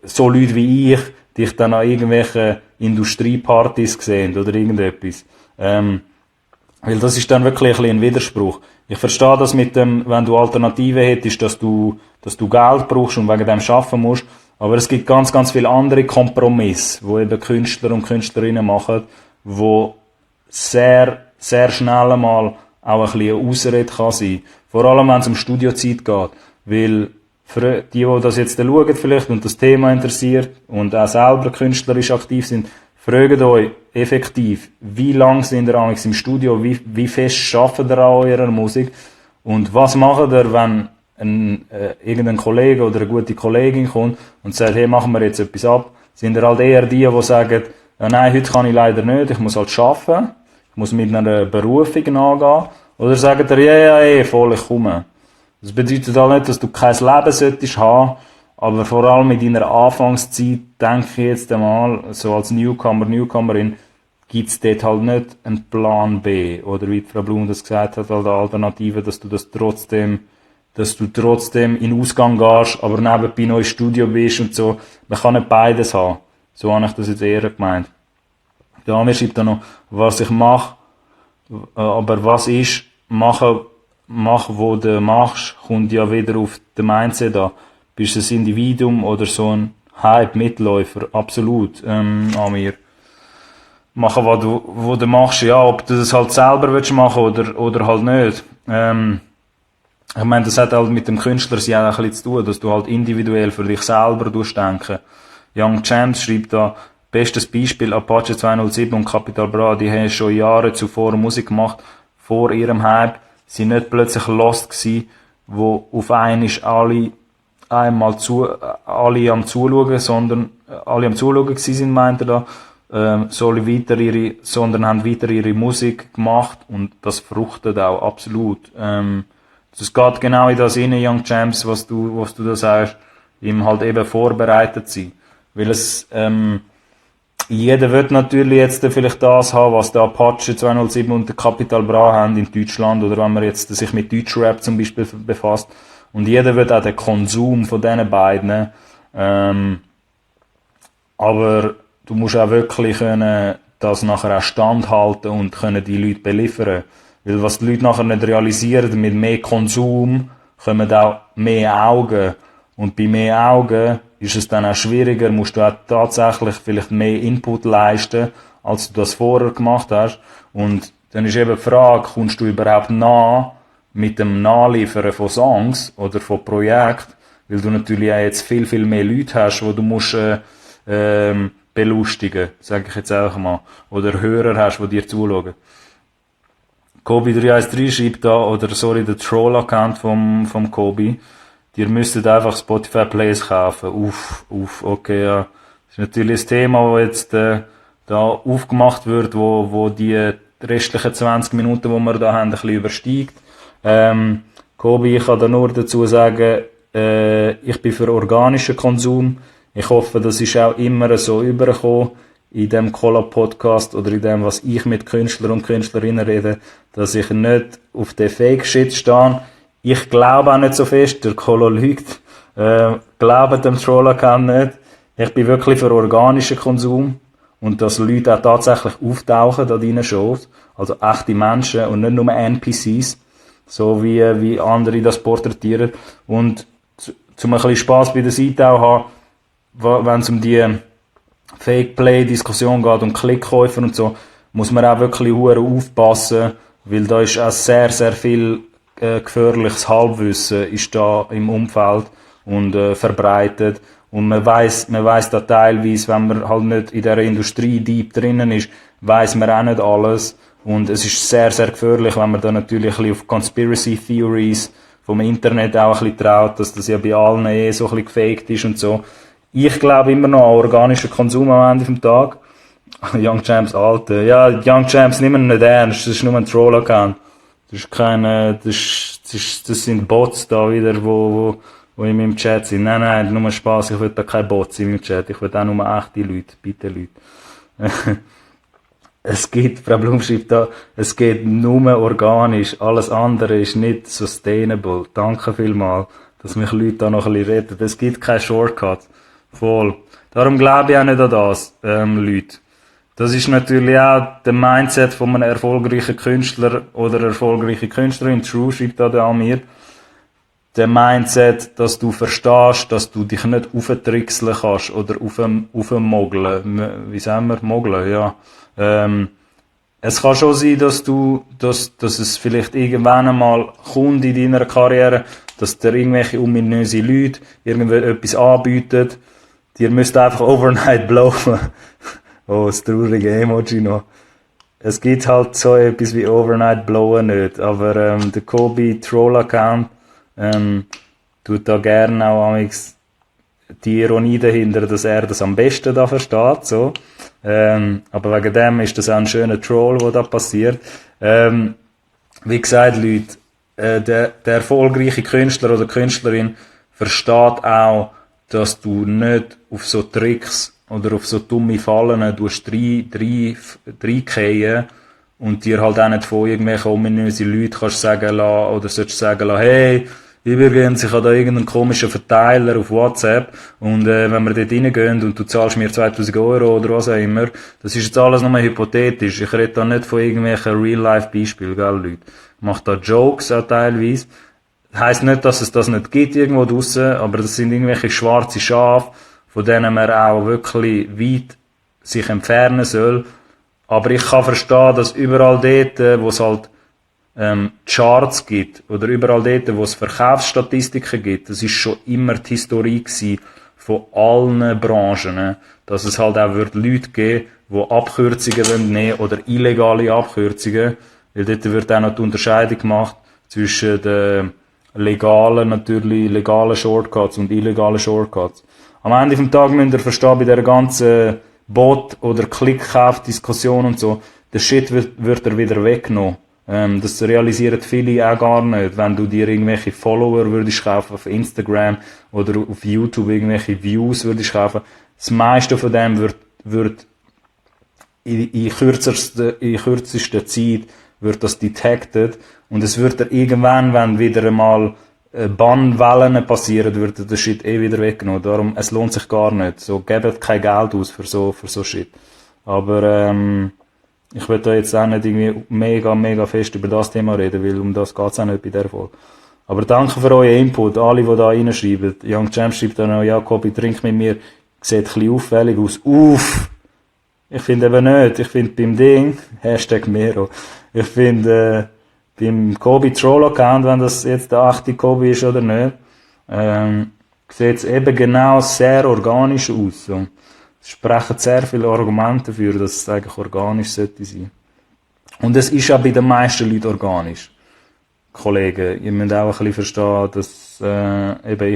so Leute wie ich dich dann an irgendwelchen Industriepartys sehen oder irgendetwas. Weil das ist dann wirklich ein bisschen ein Widerspruch. Ich verstehe das mit dem, wenn du Alternativen hättest, dass du Geld brauchst und wegen dem arbeiten musst. Aber es gibt ganz, ganz viele andere Kompromisse, wo eben Künstler und Künstlerinnen machen, wo sehr, sehr schnell mal auch ein bisschen eine Ausrede kann sein. Vor allem, wenn es um Studiozeit geht. Weil für die das jetzt schauen vielleicht und das Thema interessiert und auch selber künstlerisch aktiv sind, fragt euch effektiv, wie lange sind ihr eigentlich im Studio, wie fest arbeitet ihr an eurer Musik und was macht ihr, wenn irgendein Kollege oder eine gute Kollegin kommt und sagt, hey, machen wir jetzt etwas ab, sind ihr halt eher die sagen, ja, nein, heute kann ich leider nicht, ich muss halt arbeiten, ich muss mit einer Berufung nachgehen, oder sagt ihr, ja, voll, ich komme. Das bedeutet auch nicht, dass du kein Leben solltest haben, aber vor allem in deiner Anfangszeit, denke ich jetzt einmal, so als Newcomer, Newcomerin, gibt's dort halt nicht einen Plan B. Oder wie Frau Blum das gesagt hat, als Alternative, dass du trotzdem in den Ausgang gehst, aber nebenbei noch im Studio bist und so. Man kann nicht beides haben. So habe ich das jetzt eher gemeint. Der Amir schreibt dann noch, was ich mache, aber was ist, mach, wo du machst, kommt ja wieder auf den Mindset an. Bist du ein Individuum oder so ein Hype-Mitläufer? Absolut, Amir. Machen, wo du machst, ja, ob du das halt selber willst machen oder halt nicht. Ich meine, das hat halt mit dem Künstler auch ein bisschen zu tun, dass du halt individuell für dich selber denken. Young Champs schreibt da, bestes Beispiel, Apache 207 und Capital Bra, die haben schon Jahre zuvor Musik gemacht, vor ihrem Hype, sind nicht plötzlich lost gewesen, wo auf einmal alle am Zuschauen, sondern alle am Zuschauen gewesen sind, meint er da, sondern haben weiter ihre Musik gemacht und das fruchtet auch absolut. Das geht genau in das rein, Young Champs, was du da sagst, ihm halt eben vorbereitet sein. Weil jeder wird natürlich jetzt vielleicht das haben, was der Apache 207 und der Capital Bra haben in Deutschland, oder wenn man jetzt sich mit Deutschrap zum Beispiel befasst. Und jeder wird auch den Konsum von diesen beiden. Aber du musst auch wirklich können, das nachher auch standhalten und können die Leute beliefern. Weil was die Leute nachher nicht realisieren, mit mehr Konsum kommen auch mehr Augen. Und bei mehr Augen ist es dann auch schwieriger, musst du auch tatsächlich vielleicht mehr Input leisten, als du das vorher gemacht hast. Und dann ist eben die Frage, kommst du überhaupt nach mit dem Nachliefern von Songs oder von Projekten, weil du natürlich auch jetzt viel, viel mehr Leute hast, die du musst belustigen, sage ich jetzt einfach mal. Oder Hörer hast, die dir zuschauen. Kobi 313 schreibt da, der Troll-Account vom Kobi, ihr müsstet einfach Spotify Plays kaufen. Okay, ja. Das ist natürlich ein Thema, das jetzt da aufgemacht wird, wo die restlichen 20 Minuten, die wir da haben, ein bisschen übersteigt. Kobi, ich kann da nur dazu sagen, ich bin für organischen Konsum. Ich hoffe, das ist auch immer so übergekommen in dem Collab-Podcast oder in dem, was ich mit Künstlern und Künstlerinnen rede, dass ich nicht auf den Fake-Shit stehe. Ich glaube auch nicht so fest, der Colo lügt. Glaube dem Troll-Account nicht. Ich bin wirklich für organischen Konsum. Und dass Leute auch tatsächlich auftauchen an deinen Shows. Also echte Menschen und nicht nur NPCs. So wie andere das porträtieren. Und zum ein bisschen Spass bei der Seite auch haben, wenn es um die Fake-Play-Diskussion geht, um Klickkäufer und so, muss man auch wirklich hure aufpassen, weil da ist auch sehr, sehr viel gefährliches Halbwissen ist da im Umfeld und verbreitet. Und man weiss da teilweise, wenn man halt nicht in dieser Industrie deep drinnen ist, weiss man auch nicht alles. Und es ist sehr, sehr gefährlich, wenn man da natürlich ein bisschen auf Conspiracy Theories vom Internet auch ein bisschen traut, dass das ja bei allen so ein bisschen gefaked ist und so. Ich glaube immer noch an organischen Konsum am Ende vom Tag. Young Champs, Alter. Ja, Young Champs nehmen nicht ernst. Das ist nur ein Troll-Account. Das ist keine, das sind Bots da wieder, wo in meinem Chat sind. Nein, nur Spaß. Ich will da keine Bots in meinem Chat. Ich will auch nur echte Leute. Bitte Leute. Frau Blum schreibt da, es geht nur organisch. Alles andere ist nicht sustainable. Danke vielmals, dass mich Leute da noch ein bisschen retten. Es gibt keine Shortcuts. Voll. Darum glaube ich auch nicht an das, Leute. Das ist natürlich auch der Mindset von einem erfolgreichen Künstler oder erfolgreichen Künstlerin. True schreibt da der Amir. Der Mindset, dass du verstehst, dass du dich nicht auftrickseln kannst oder aufmogeln. Wie sagen wir? Mogeln, ja. Es kann schon sein, dass es vielleicht irgendwann einmal kommt in deiner Karriere, dass dir irgendwelche ominöse Leute etwas anbieten. Ihr müsst einfach overnight blowen. Oh, das traurige Emoji noch. Es gibt halt so etwas wie overnight blowen nicht. Aber der Kobi Troll Account tut da gerne auch amigs die Ironie dahinter, dass er das am besten da versteht. So. Aber wegen dem ist das auch ein schöner Troll, der da passiert. Wie gesagt, Leute, der erfolgreiche Künstler oder Künstlerin versteht auch, dass du nicht auf so Tricks oder auf so dumme Fallen reingehen und dir halt auch nicht von irgendwelchen ominösen Leuten kannst sagen lassen, oder sollst sagen lassen, hey, übrigens, ich habe da irgendeinen komischen Verteiler auf WhatsApp und wenn wir dort reingehen und du zahlst mir 2000 Euro oder was auch immer, das ist jetzt alles nur hypothetisch. Ich rede da nicht von irgendwelchen Real-Life-Beispielen, gell, Leute. Ich mache da Jokes auch teilweise. Heisst nicht, dass es das nicht gibt irgendwo draussen, aber das sind irgendwelche schwarze Schafe, von denen man auch wirklich weit sich entfernen soll. Aber ich kann verstehen, dass überall dort, wo es halt Charts gibt, oder überall dort, wo es Verkaufsstatistiken gibt, das ist schon immer die Historie gewesen von allen Branchen, ne? Dass es halt auch Leute geben, die Abkürzungen nehmen oder illegale Abkürzungen, weil dort wird auch noch die Unterscheidung gemacht zwischen den legalen Shortcuts und illegalen Shortcuts. Am Ende vom Tag müsst ihr verstehen, bei der ganzen Bot- oder Klickkauf-Diskussion und so, der Shit wird er wieder weggenommen. Das realisieren viele auch gar nicht. Wenn du dir irgendwelche Follower würdest kaufen auf Instagram oder auf YouTube irgendwelche Views würdest kaufen, das meiste von dem wird in kürzester Zeit wird das detected und es wird er irgendwann, wenn wieder einmal Bannwellen passieren, wird der Shit wieder weggenommen. Darum, es lohnt sich gar nicht. So, gebt kein Geld aus für so Shit. Aber, ich will da jetzt auch nicht irgendwie mega fest über das Thema reden, weil um das geht's auch nicht bei der Folge. Aber danke für euren Input, alle, die da reinschreiben. Young Champ schreibt dann noch, Jakobi, trink mit mir. Sieht ein bisschen auffällig aus. Uff! Ich finde eben nicht. Ich finde beim Ding, Hashtag Mero, ich finde, beim Kobi Troll Account, wenn das jetzt der 8. Kobi ist oder nicht, sieht es eben genau sehr organisch aus. So. Es sprechen sehr viele Argumente dafür, dass es eigentlich organisch sollte sein. Und es ist auch bei den meisten Leuten organisch. Kollegen, ihr müsst auch ein bisschen verstehen, dass eben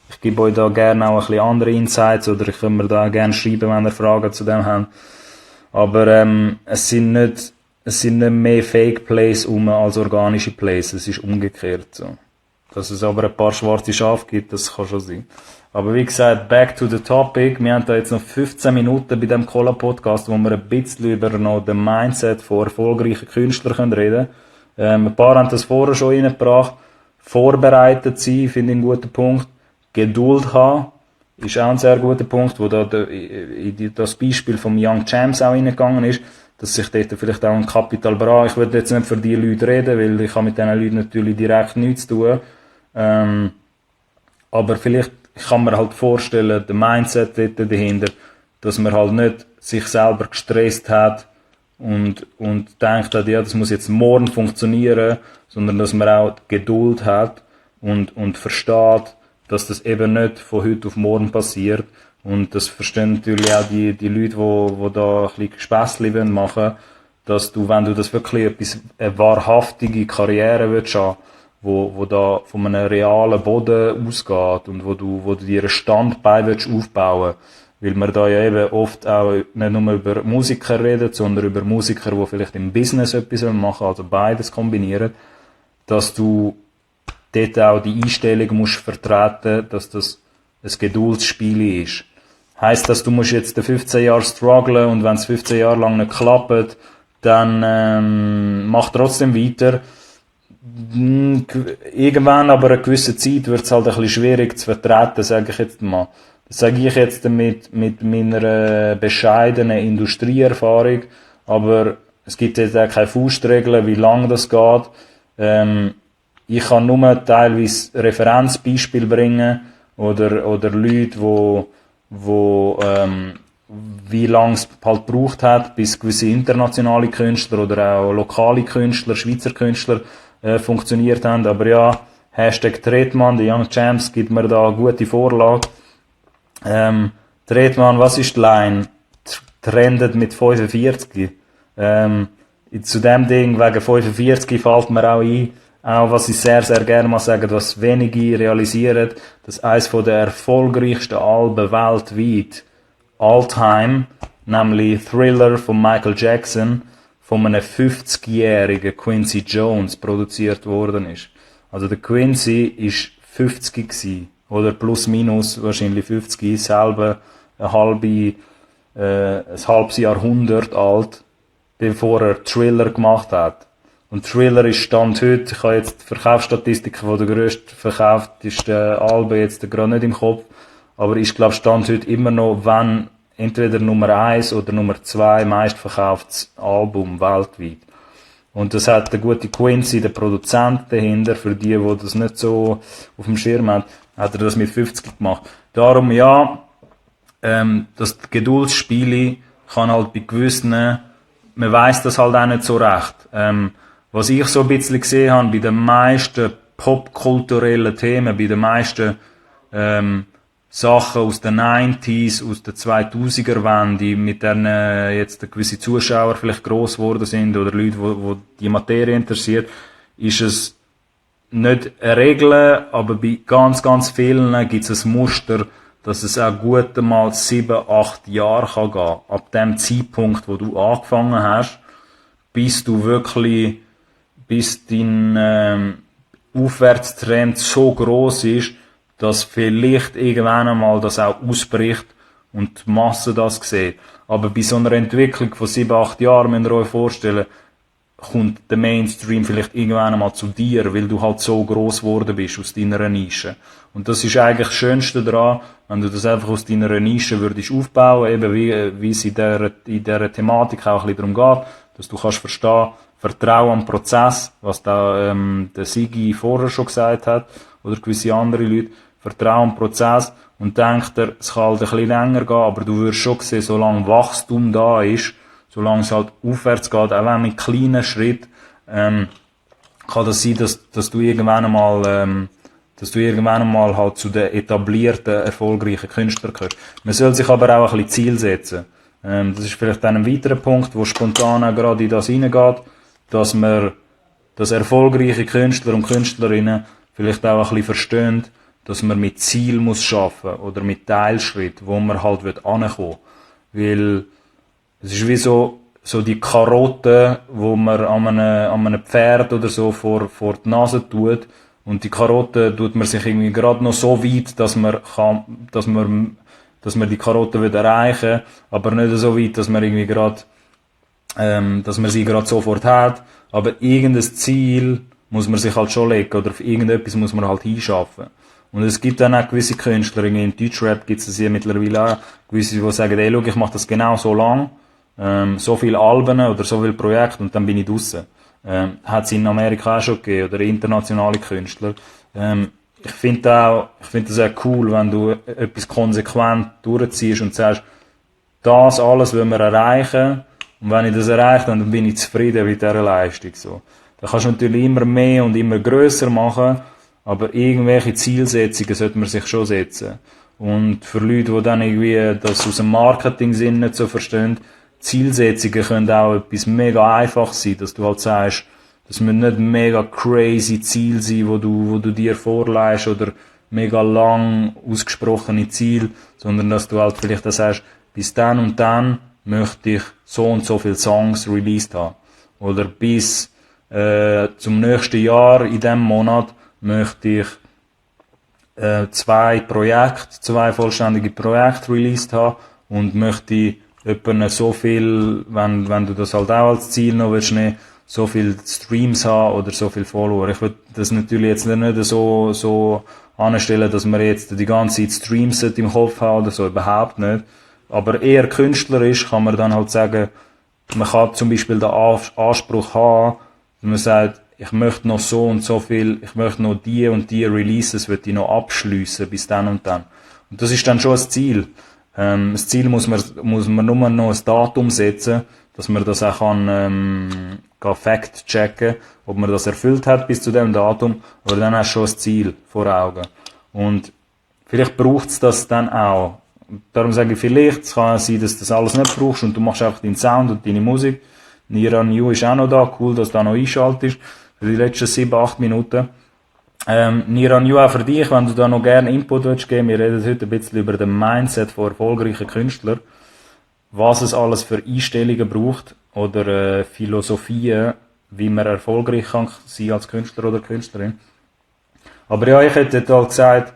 ich gebe euch da gerne auch ein bisschen andere Insights oder ich kann mir da gerne schreiben, wenn ihr Fragen zu dem habt. Aber es sind nicht mehr Fake Plays als organische Plays. Es ist umgekehrt so. Dass es aber ein paar schwarze Schafe gibt, das kann schon sein. Aber wie gesagt, back to the topic. Wir haben da jetzt noch 15 Minuten bei dem Cola-Podcast, wo wir ein bisschen über noch den Mindset von erfolgreichen Künstlern reden können. Ein paar haben das vorher schon reingebracht. Vorbereitet sein, finde ich einen guten Punkt. Geduld haben, ist auch ein sehr guter Punkt, wo da in das Beispiel vom Young Champs auch reingegangen ist, dass sich dort vielleicht auch ein Capital Bra, ich würde jetzt nicht für die Leute reden, weil ich habe mit diesen Leuten natürlich direkt nichts zu tun. Aber vielleicht kann man halt vorstellen, der Mindset dort dahinter, dass man halt nicht sich selber gestresst hat und denkt hat, ja, das muss jetzt morgen funktionieren, sondern dass man auch Geduld hat und versteht, dass das eben nicht von heute auf morgen passiert. Und das verstehen natürlich auch die Leute, die da ein bisschen Späßchen machen wollen, dass du, wenn du das wirklich eine wahrhaftige Karriere willst haben, wo da von einem realen Boden ausgeht und wo du dir ein Standbein willst aufbauen, weil wir da ja eben oft auch nicht nur über Musiker reden, sondern über Musiker, die vielleicht im Business etwas machen, also beides kombinieren, dass du dort auch die Einstellung musst vertreten, dass das ein Geduldsspiel ist. Heisst das, du musst jetzt 15 Jahre strugglen und wenn es 15 Jahre lang nicht klappt, dann mach trotzdem weiter. Irgendwann aber eine gewisse Zeit wird es halt ein bisschen schwierig zu vertreten, sage ich jetzt mal. Das sage ich jetzt mit meiner bescheidenen Industrieerfahrung, aber es gibt jetzt auch keine Faustregeln, wie lange das geht. Ich kann nur teilweise Referenzbeispiele bringen oder Leute, wie lange es halt gebraucht hat, bis gewisse internationale Künstler oder auch lokale Künstler, Schweizer Künstler funktioniert haben. Aber ja, Hashtag Tretmann, die Young Champs gibt mir da eine gute Vorlage. Tretmann, was ist die Line? Trendet mit 45. Zu dem Ding, wegen 45 fällt mir auch ein, auch was ich sehr, sehr gerne mal sage, was wenige realisieren, dass eines der erfolgreichsten Alben weltweit, all-time, nämlich Thriller von Michael Jackson, von einem 50-jährigen Quincy Jones produziert worden ist. Also der Quincy ist 50 gewesen, oder plus minus wahrscheinlich 50, selber ein halbes Jahrhundert alt, bevor er Thriller gemacht hat. Und Thriller ist Stand heute, ich habe jetzt die Verkaufsstatistiken von der grössten verkauftesten Alben jetzt gerade nicht im Kopf, aber ist, glaube Stand heute immer noch, wenn entweder Nummer 1 oder Nummer 2 meistverkauftes Album weltweit. Und das hat der gute Quincy, der Produzent dahinter, für die das nicht so auf dem Schirm haben, hat er das mit 50 gemacht. Darum ja, das Geduldsspiele kann halt bei gewissen, man weiss das halt auch nicht so recht. Was ich so ein bisschen gesehen habe, bei den meisten popkulturellen Themen, bei den meisten Sachen aus den 90s, aus den 2000er-Wende, mit denen jetzt gewisse Zuschauer vielleicht gross geworden sind oder Leute, die die Materie interessiert, ist es nicht eine Regel, aber bei ganz, ganz vielen gibt es ein Muster, dass es auch gut mal 7, 8 Jahre kann gehen. Ab dem Zeitpunkt, wo du angefangen hast, bis dein Aufwärtstrend so gross ist, dass vielleicht irgendwann einmal das auch ausbricht und die Masse das sieht. Aber bei so einer Entwicklung von 7, 8 Jahren, müsst ihr euch vorstellen, kommt der Mainstream vielleicht irgendwann einmal zu dir, weil du halt so gross geworden bist aus deiner Nische. Und das ist eigentlich das Schönste daran, wenn du das einfach aus deiner Nische würdest aufbauen, eben wie es in dieser Thematik auch ein bisschen darum geht, dass du kannst verstehen, Vertrauen am Prozess, was da der Sigi vorher schon gesagt hat, oder gewisse andere Leute, Vertrauen am Prozess und denkt er, es kann halt ein bisschen länger gehen, aber du wirst schon sehen, solange Wachstum da ist, solange es halt aufwärts geht, auch wenn mit kleinen Schritten, kann das sein, dass du irgendwann einmal halt zu den etablierten, erfolgreichen Künstlern gehörst. Man soll sich aber auch ein bisschen Ziel setzen. Das ist vielleicht dann ein weiterer Punkt, wo spontan auch gerade in das hineingeht, dass erfolgreiche Künstler und Künstlerinnen vielleicht auch ein bisschen verstehen, dass man mit Ziel muss schaffen oder mit Teilschritt, wo man halt ankommen will. Weil es ist wie so die Karotte, wo man an einem Pferd oder so vor die Nase tut Und die Karotte tut man sich irgendwie gerade noch so weit, dass man die Karotte wieder erreichen, aber nicht so weit, dass man irgendwie gerade, dass man sie gerade sofort hat. Aber irgendein Ziel muss man sich halt schon legen, oder auf irgendetwas muss man halt hinschaffen. Und es gibt dann auch gewisse Künstler, irgendwie im Deutschrap gibt es ja mittlerweile auch gewisse, die sagen, ey, schau, ich mache das genau so lang, so viele Alben oder so viele Projekte und dann bin ich draussen. Hat es in Amerika auch schon gegeben, oder internationale Künstler. Ich finde das auch cool, wenn du etwas konsequent durchziehst und sagst, das alles wollen wir erreichen, und wenn ich das erreiche, dann bin ich zufrieden mit dieser Leistung, so. Da kannst du natürlich immer mehr und immer grösser machen, aber irgendwelche Zielsetzungen sollte man sich schon setzen. Und für Leute, die dann irgendwie das aus dem Marketing-Sinn nicht so verstehen, Zielsetzungen können auch etwas mega einfach sein, dass du halt sagst, das müssen nicht mega crazy Ziele sein, wo du dir vorlegst, oder mega lang ausgesprochene Ziele, sondern dass du halt vielleicht dann sagst, bis dann und dann möchte ich so und so viele Songs released haben. Oder bis zum nächsten Jahr in diesem Monat möchte ich zwei vollständige Projekte released haben und möchte etwa so viel, wenn du das halt auch als Ziel noch willst nehmen, so viel Streams haben oder so viel Follower. Ich würde das natürlich jetzt nicht so anstellen, dass man jetzt die ganze Zeit Streams im Kopf haben oder so, überhaupt nicht. Aber eher künstlerisch kann man dann halt sagen, man kann zum Beispiel den Anspruch haben, wenn man sagt, ich möchte noch so und so viel, ich möchte noch die und die Releases, möchte ich noch abschliessen bis dann und dann. Und das ist dann schon das Ziel. Das Ziel muss man nur noch ein Datum setzen, dass man das auch kann fact-checken, ob man das erfüllt hat bis zu dem Datum, aber dann hast du schon das Ziel vor Augen. Und vielleicht braucht es das dann auch. Darum sage ich vielleicht, es kann sein, dass du das alles nicht brauchst und du machst einfach deinen Sound und deine Musik. Nira New ist auch noch da, cool, dass du da noch einschaltest für die letzten 7-8 Minuten. Nira New auch für dich, wenn du da noch gerne Input willst geben. Wir reden heute ein bisschen über den Mindset von erfolgreichen Künstlern, was es alles für Einstellungen braucht oder Philosophien, wie man erfolgreich kann sein als Künstler oder Künstlerin. Aber ja, ich hätte halt gesagt,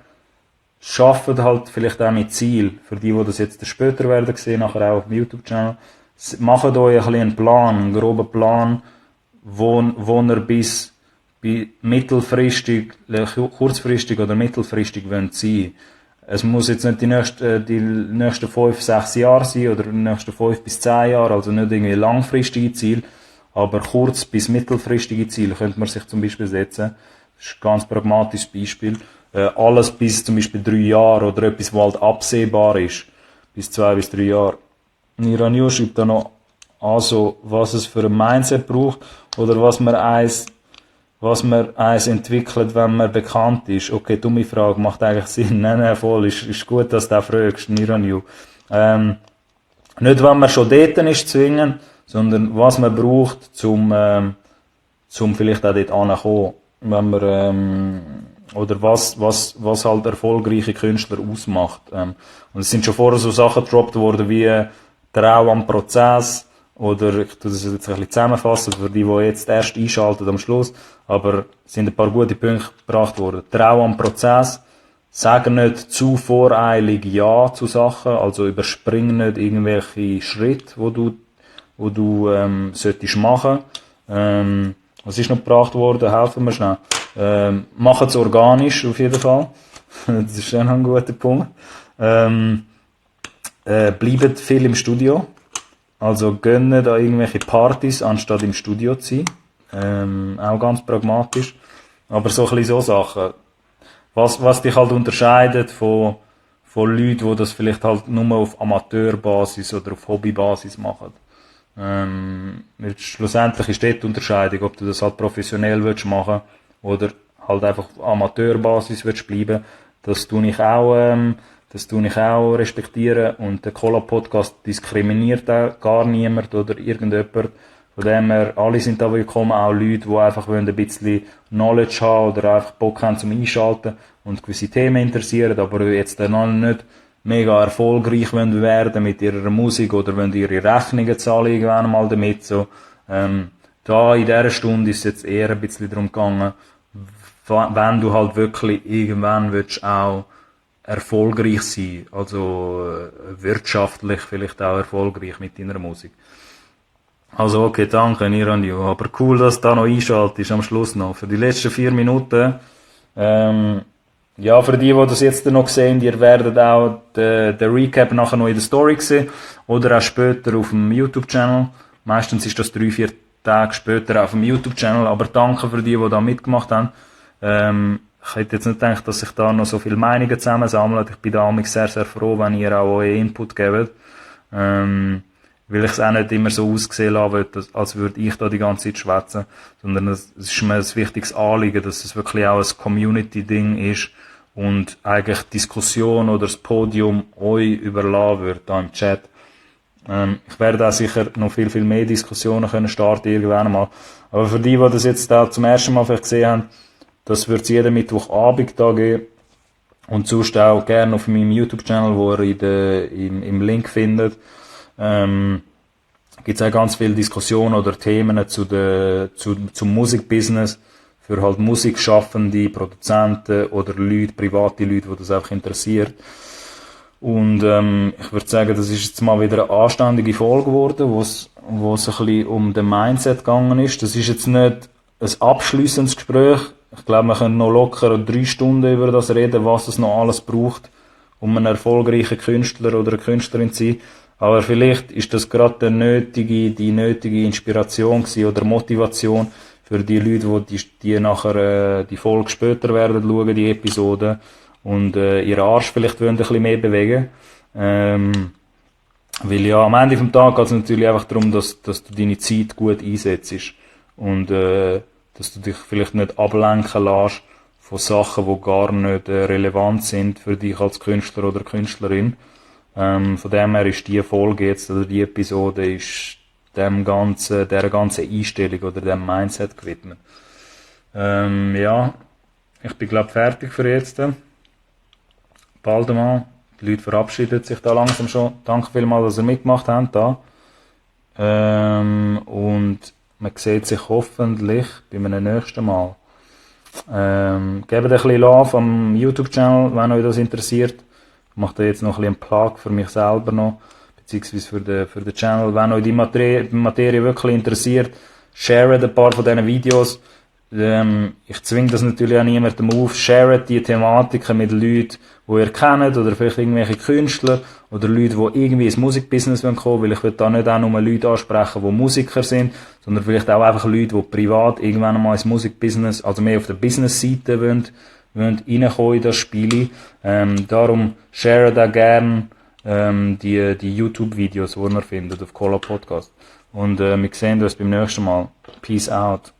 schafft halt vielleicht auch mit Ziel, für die das jetzt später werden sehen, nachher auch auf dem YouTube-Channel. Macht euch ein bisschen einen Plan, einen groben Plan, wo ihr bis mittelfristig, kurzfristig oder mittelfristig sein wollt. Es muss jetzt nicht die nächsten 5-6 Jahre sein oder die nächsten 5 bis 10 Jahre, also nicht irgendwie langfristige Ziele, aber kurz- bis mittelfristige Ziele könnte man sich zum Beispiel setzen. Das ist ein ganz pragmatisches Beispiel. Alles bis zum Beispiel 3 Jahre oder etwas, was halt absehbar ist. Bis 2 bis 3 Jahre. Nira New schreibt da noch, also, was es für ein Mindset braucht, oder was man eins entwickelt, wenn man bekannt ist. Okay, dumme Frage, macht eigentlich Sinn. Nein, voll, ist gut, dass du das fragst, Nira New. Nicht, wenn man schon dort ist, zwingen, sondern was man braucht, zum vielleicht auch dort anzukommen. Wenn man, oder was halt erfolgreiche Künstler ausmacht. Und es sind schon vorher so Sachen gedroppt worden wie Trau am Prozess, oder ich tue das jetzt ein bisschen zusammenfassen für die jetzt erst einschalten am Schluss, aber es sind ein paar gute Punkte gebracht worden. Trau am Prozess, sag nicht zu voreilig Ja zu Sachen, also überspring nicht irgendwelche Schritte, wo du solltest machen. Was ist noch gebracht worden? Helfen wir schnell. Macht es organisch auf jeden Fall. Das ist schon ein guter Punkt. Bleibt viel im Studio. Also gönnt da irgendwelche Partys, anstatt im Studio zu sein. Auch ganz pragmatisch. Aber so ein bisschen so Sachen. Was dich halt unterscheidet von Leuten, die das vielleicht halt nur auf Amateurbasis oder auf Hobbybasis machen. Schlussendlich ist dort die Unterscheidung, ob du das halt professionell willst machen oder halt einfach auf Amateurbasis willst bleiben. Das tue ich auch respektieren, und der Cola-Podcast diskriminiert auch gar niemand oder irgendjemand. Von dem her, alle sind da willkommen, auch Leute, die einfach ein bisschen Knowledge haben oder einfach Bock haben zum Einschalten und gewisse Themen interessieren, aber jetzt dann nicht mega erfolgreich werden mit ihrer Musik oder wenn ihre Rechnungen zahlen irgendwann mal damit. So, da in dieser Stunde ist es jetzt eher ein bisschen darum gegangen, wenn du halt wirklich irgendwann willst auch erfolgreich sein, also wirtschaftlich vielleicht auch erfolgreich mit deiner Musik. Also okay, danke Nirandio, aber cool, dass du da noch einschaltest am Schluss noch, für die letzten 4 Minuten. Ja, für die das jetzt noch sehen, ihr werdet auch den Recap nachher noch in der Story sehen oder auch später auf dem YouTube-Channel. Meistens ist das 3-4 Tage später auf dem YouTube-Channel, aber danke für die da mitgemacht haben. Ich hätte jetzt nicht gedacht, dass sich da noch so viele Meinungen zusammensammeln. Ich bin da sehr, sehr froh, wenn ihr auch euren Input gebt. Weil ich es auch nicht immer so aussehen lasse, als würde ich da die ganze Zeit schwätzen, sondern es ist mir ein wichtiges Anliegen, dass es wirklich auch ein Community-Ding ist und eigentlich Diskussion oder das Podium euch überlassen wird, da im Chat. Ich werde auch sicher noch viel, viel mehr Diskussionen können starten irgendwann mal. Aber für die das jetzt da zum ersten Mal vielleicht gesehen haben, das wird es jeden Mittwochabend da geben. Und sonst auch gerne auf meinem YouTube-Channel, wo ihr im Link findet. Gibt es auch ganz viele Diskussionen oder Themen zum Musikbusiness für halt Musikschaffende, Produzenten oder Leute, private Leute, die das einfach interessiert. Und ich würde sagen, das ist jetzt mal wieder eine anständige Folge geworden, wo es ein bisschen um den Mindset gegangen ist. Das ist jetzt nicht ein abschließendes Gespräch. Ich glaube, wir können noch locker 3 Stunden über das reden, was es noch alles braucht, um ein erfolgreicher Künstler oder eine Künstlerin zu sein. Aber vielleicht ist das gerade die nötige Inspiration gewesen oder Motivation für die Leute, die nachher die Folge später werden schauen, die Episode, und ihren Arsch vielleicht wollen ein bisschen mehr bewegen. Weil ja, am Ende vom Tag geht es natürlich einfach darum, dass du deine Zeit gut einsetzt und dass du dich vielleicht nicht ablenken lässt von Sachen, die gar nicht relevant sind für dich als Künstler oder Künstlerin. Von dem her ist die Folge jetzt, oder die Episode, ist dieser ganzen Einstellung oder dem Mindset gewidmet. Ja, ich bin glaube fertig für jetzt. Bald mal. Die Leute verabschieden sich da langsam schon. Danke vielmals, dass ihr mitgemacht habt da. Und man sieht sich hoffentlich bei einem nächsten Mal. Gebt ein bisschen Love am YouTube-Channel, wenn euch das interessiert. Ich mache da jetzt noch ein bisschen einen Plug für mich selber noch, beziehungsweise für den Channel. Wenn euch die Materie wirklich interessiert, sharet ein paar von diesen Videos. Ich zwinge das natürlich auch niemandem auf. Sharet die Thematiken mit Leuten, die ihr kennt, oder vielleicht irgendwelche Künstler, oder Leute, die irgendwie ins Musikbusiness kommen wollen, weil ich will da nicht auch nur Leute ansprechen, die Musiker sind, sondern vielleicht auch einfach Leute, die privat irgendwann mal ins Musikbusiness, also mehr auf der Business-Seite wollen reinkommen in das Spiel. Darum share da gern die YouTube-Videos, die ihr findet auf Cola Podcast. Und wir sehen uns beim nächsten Mal. Peace out.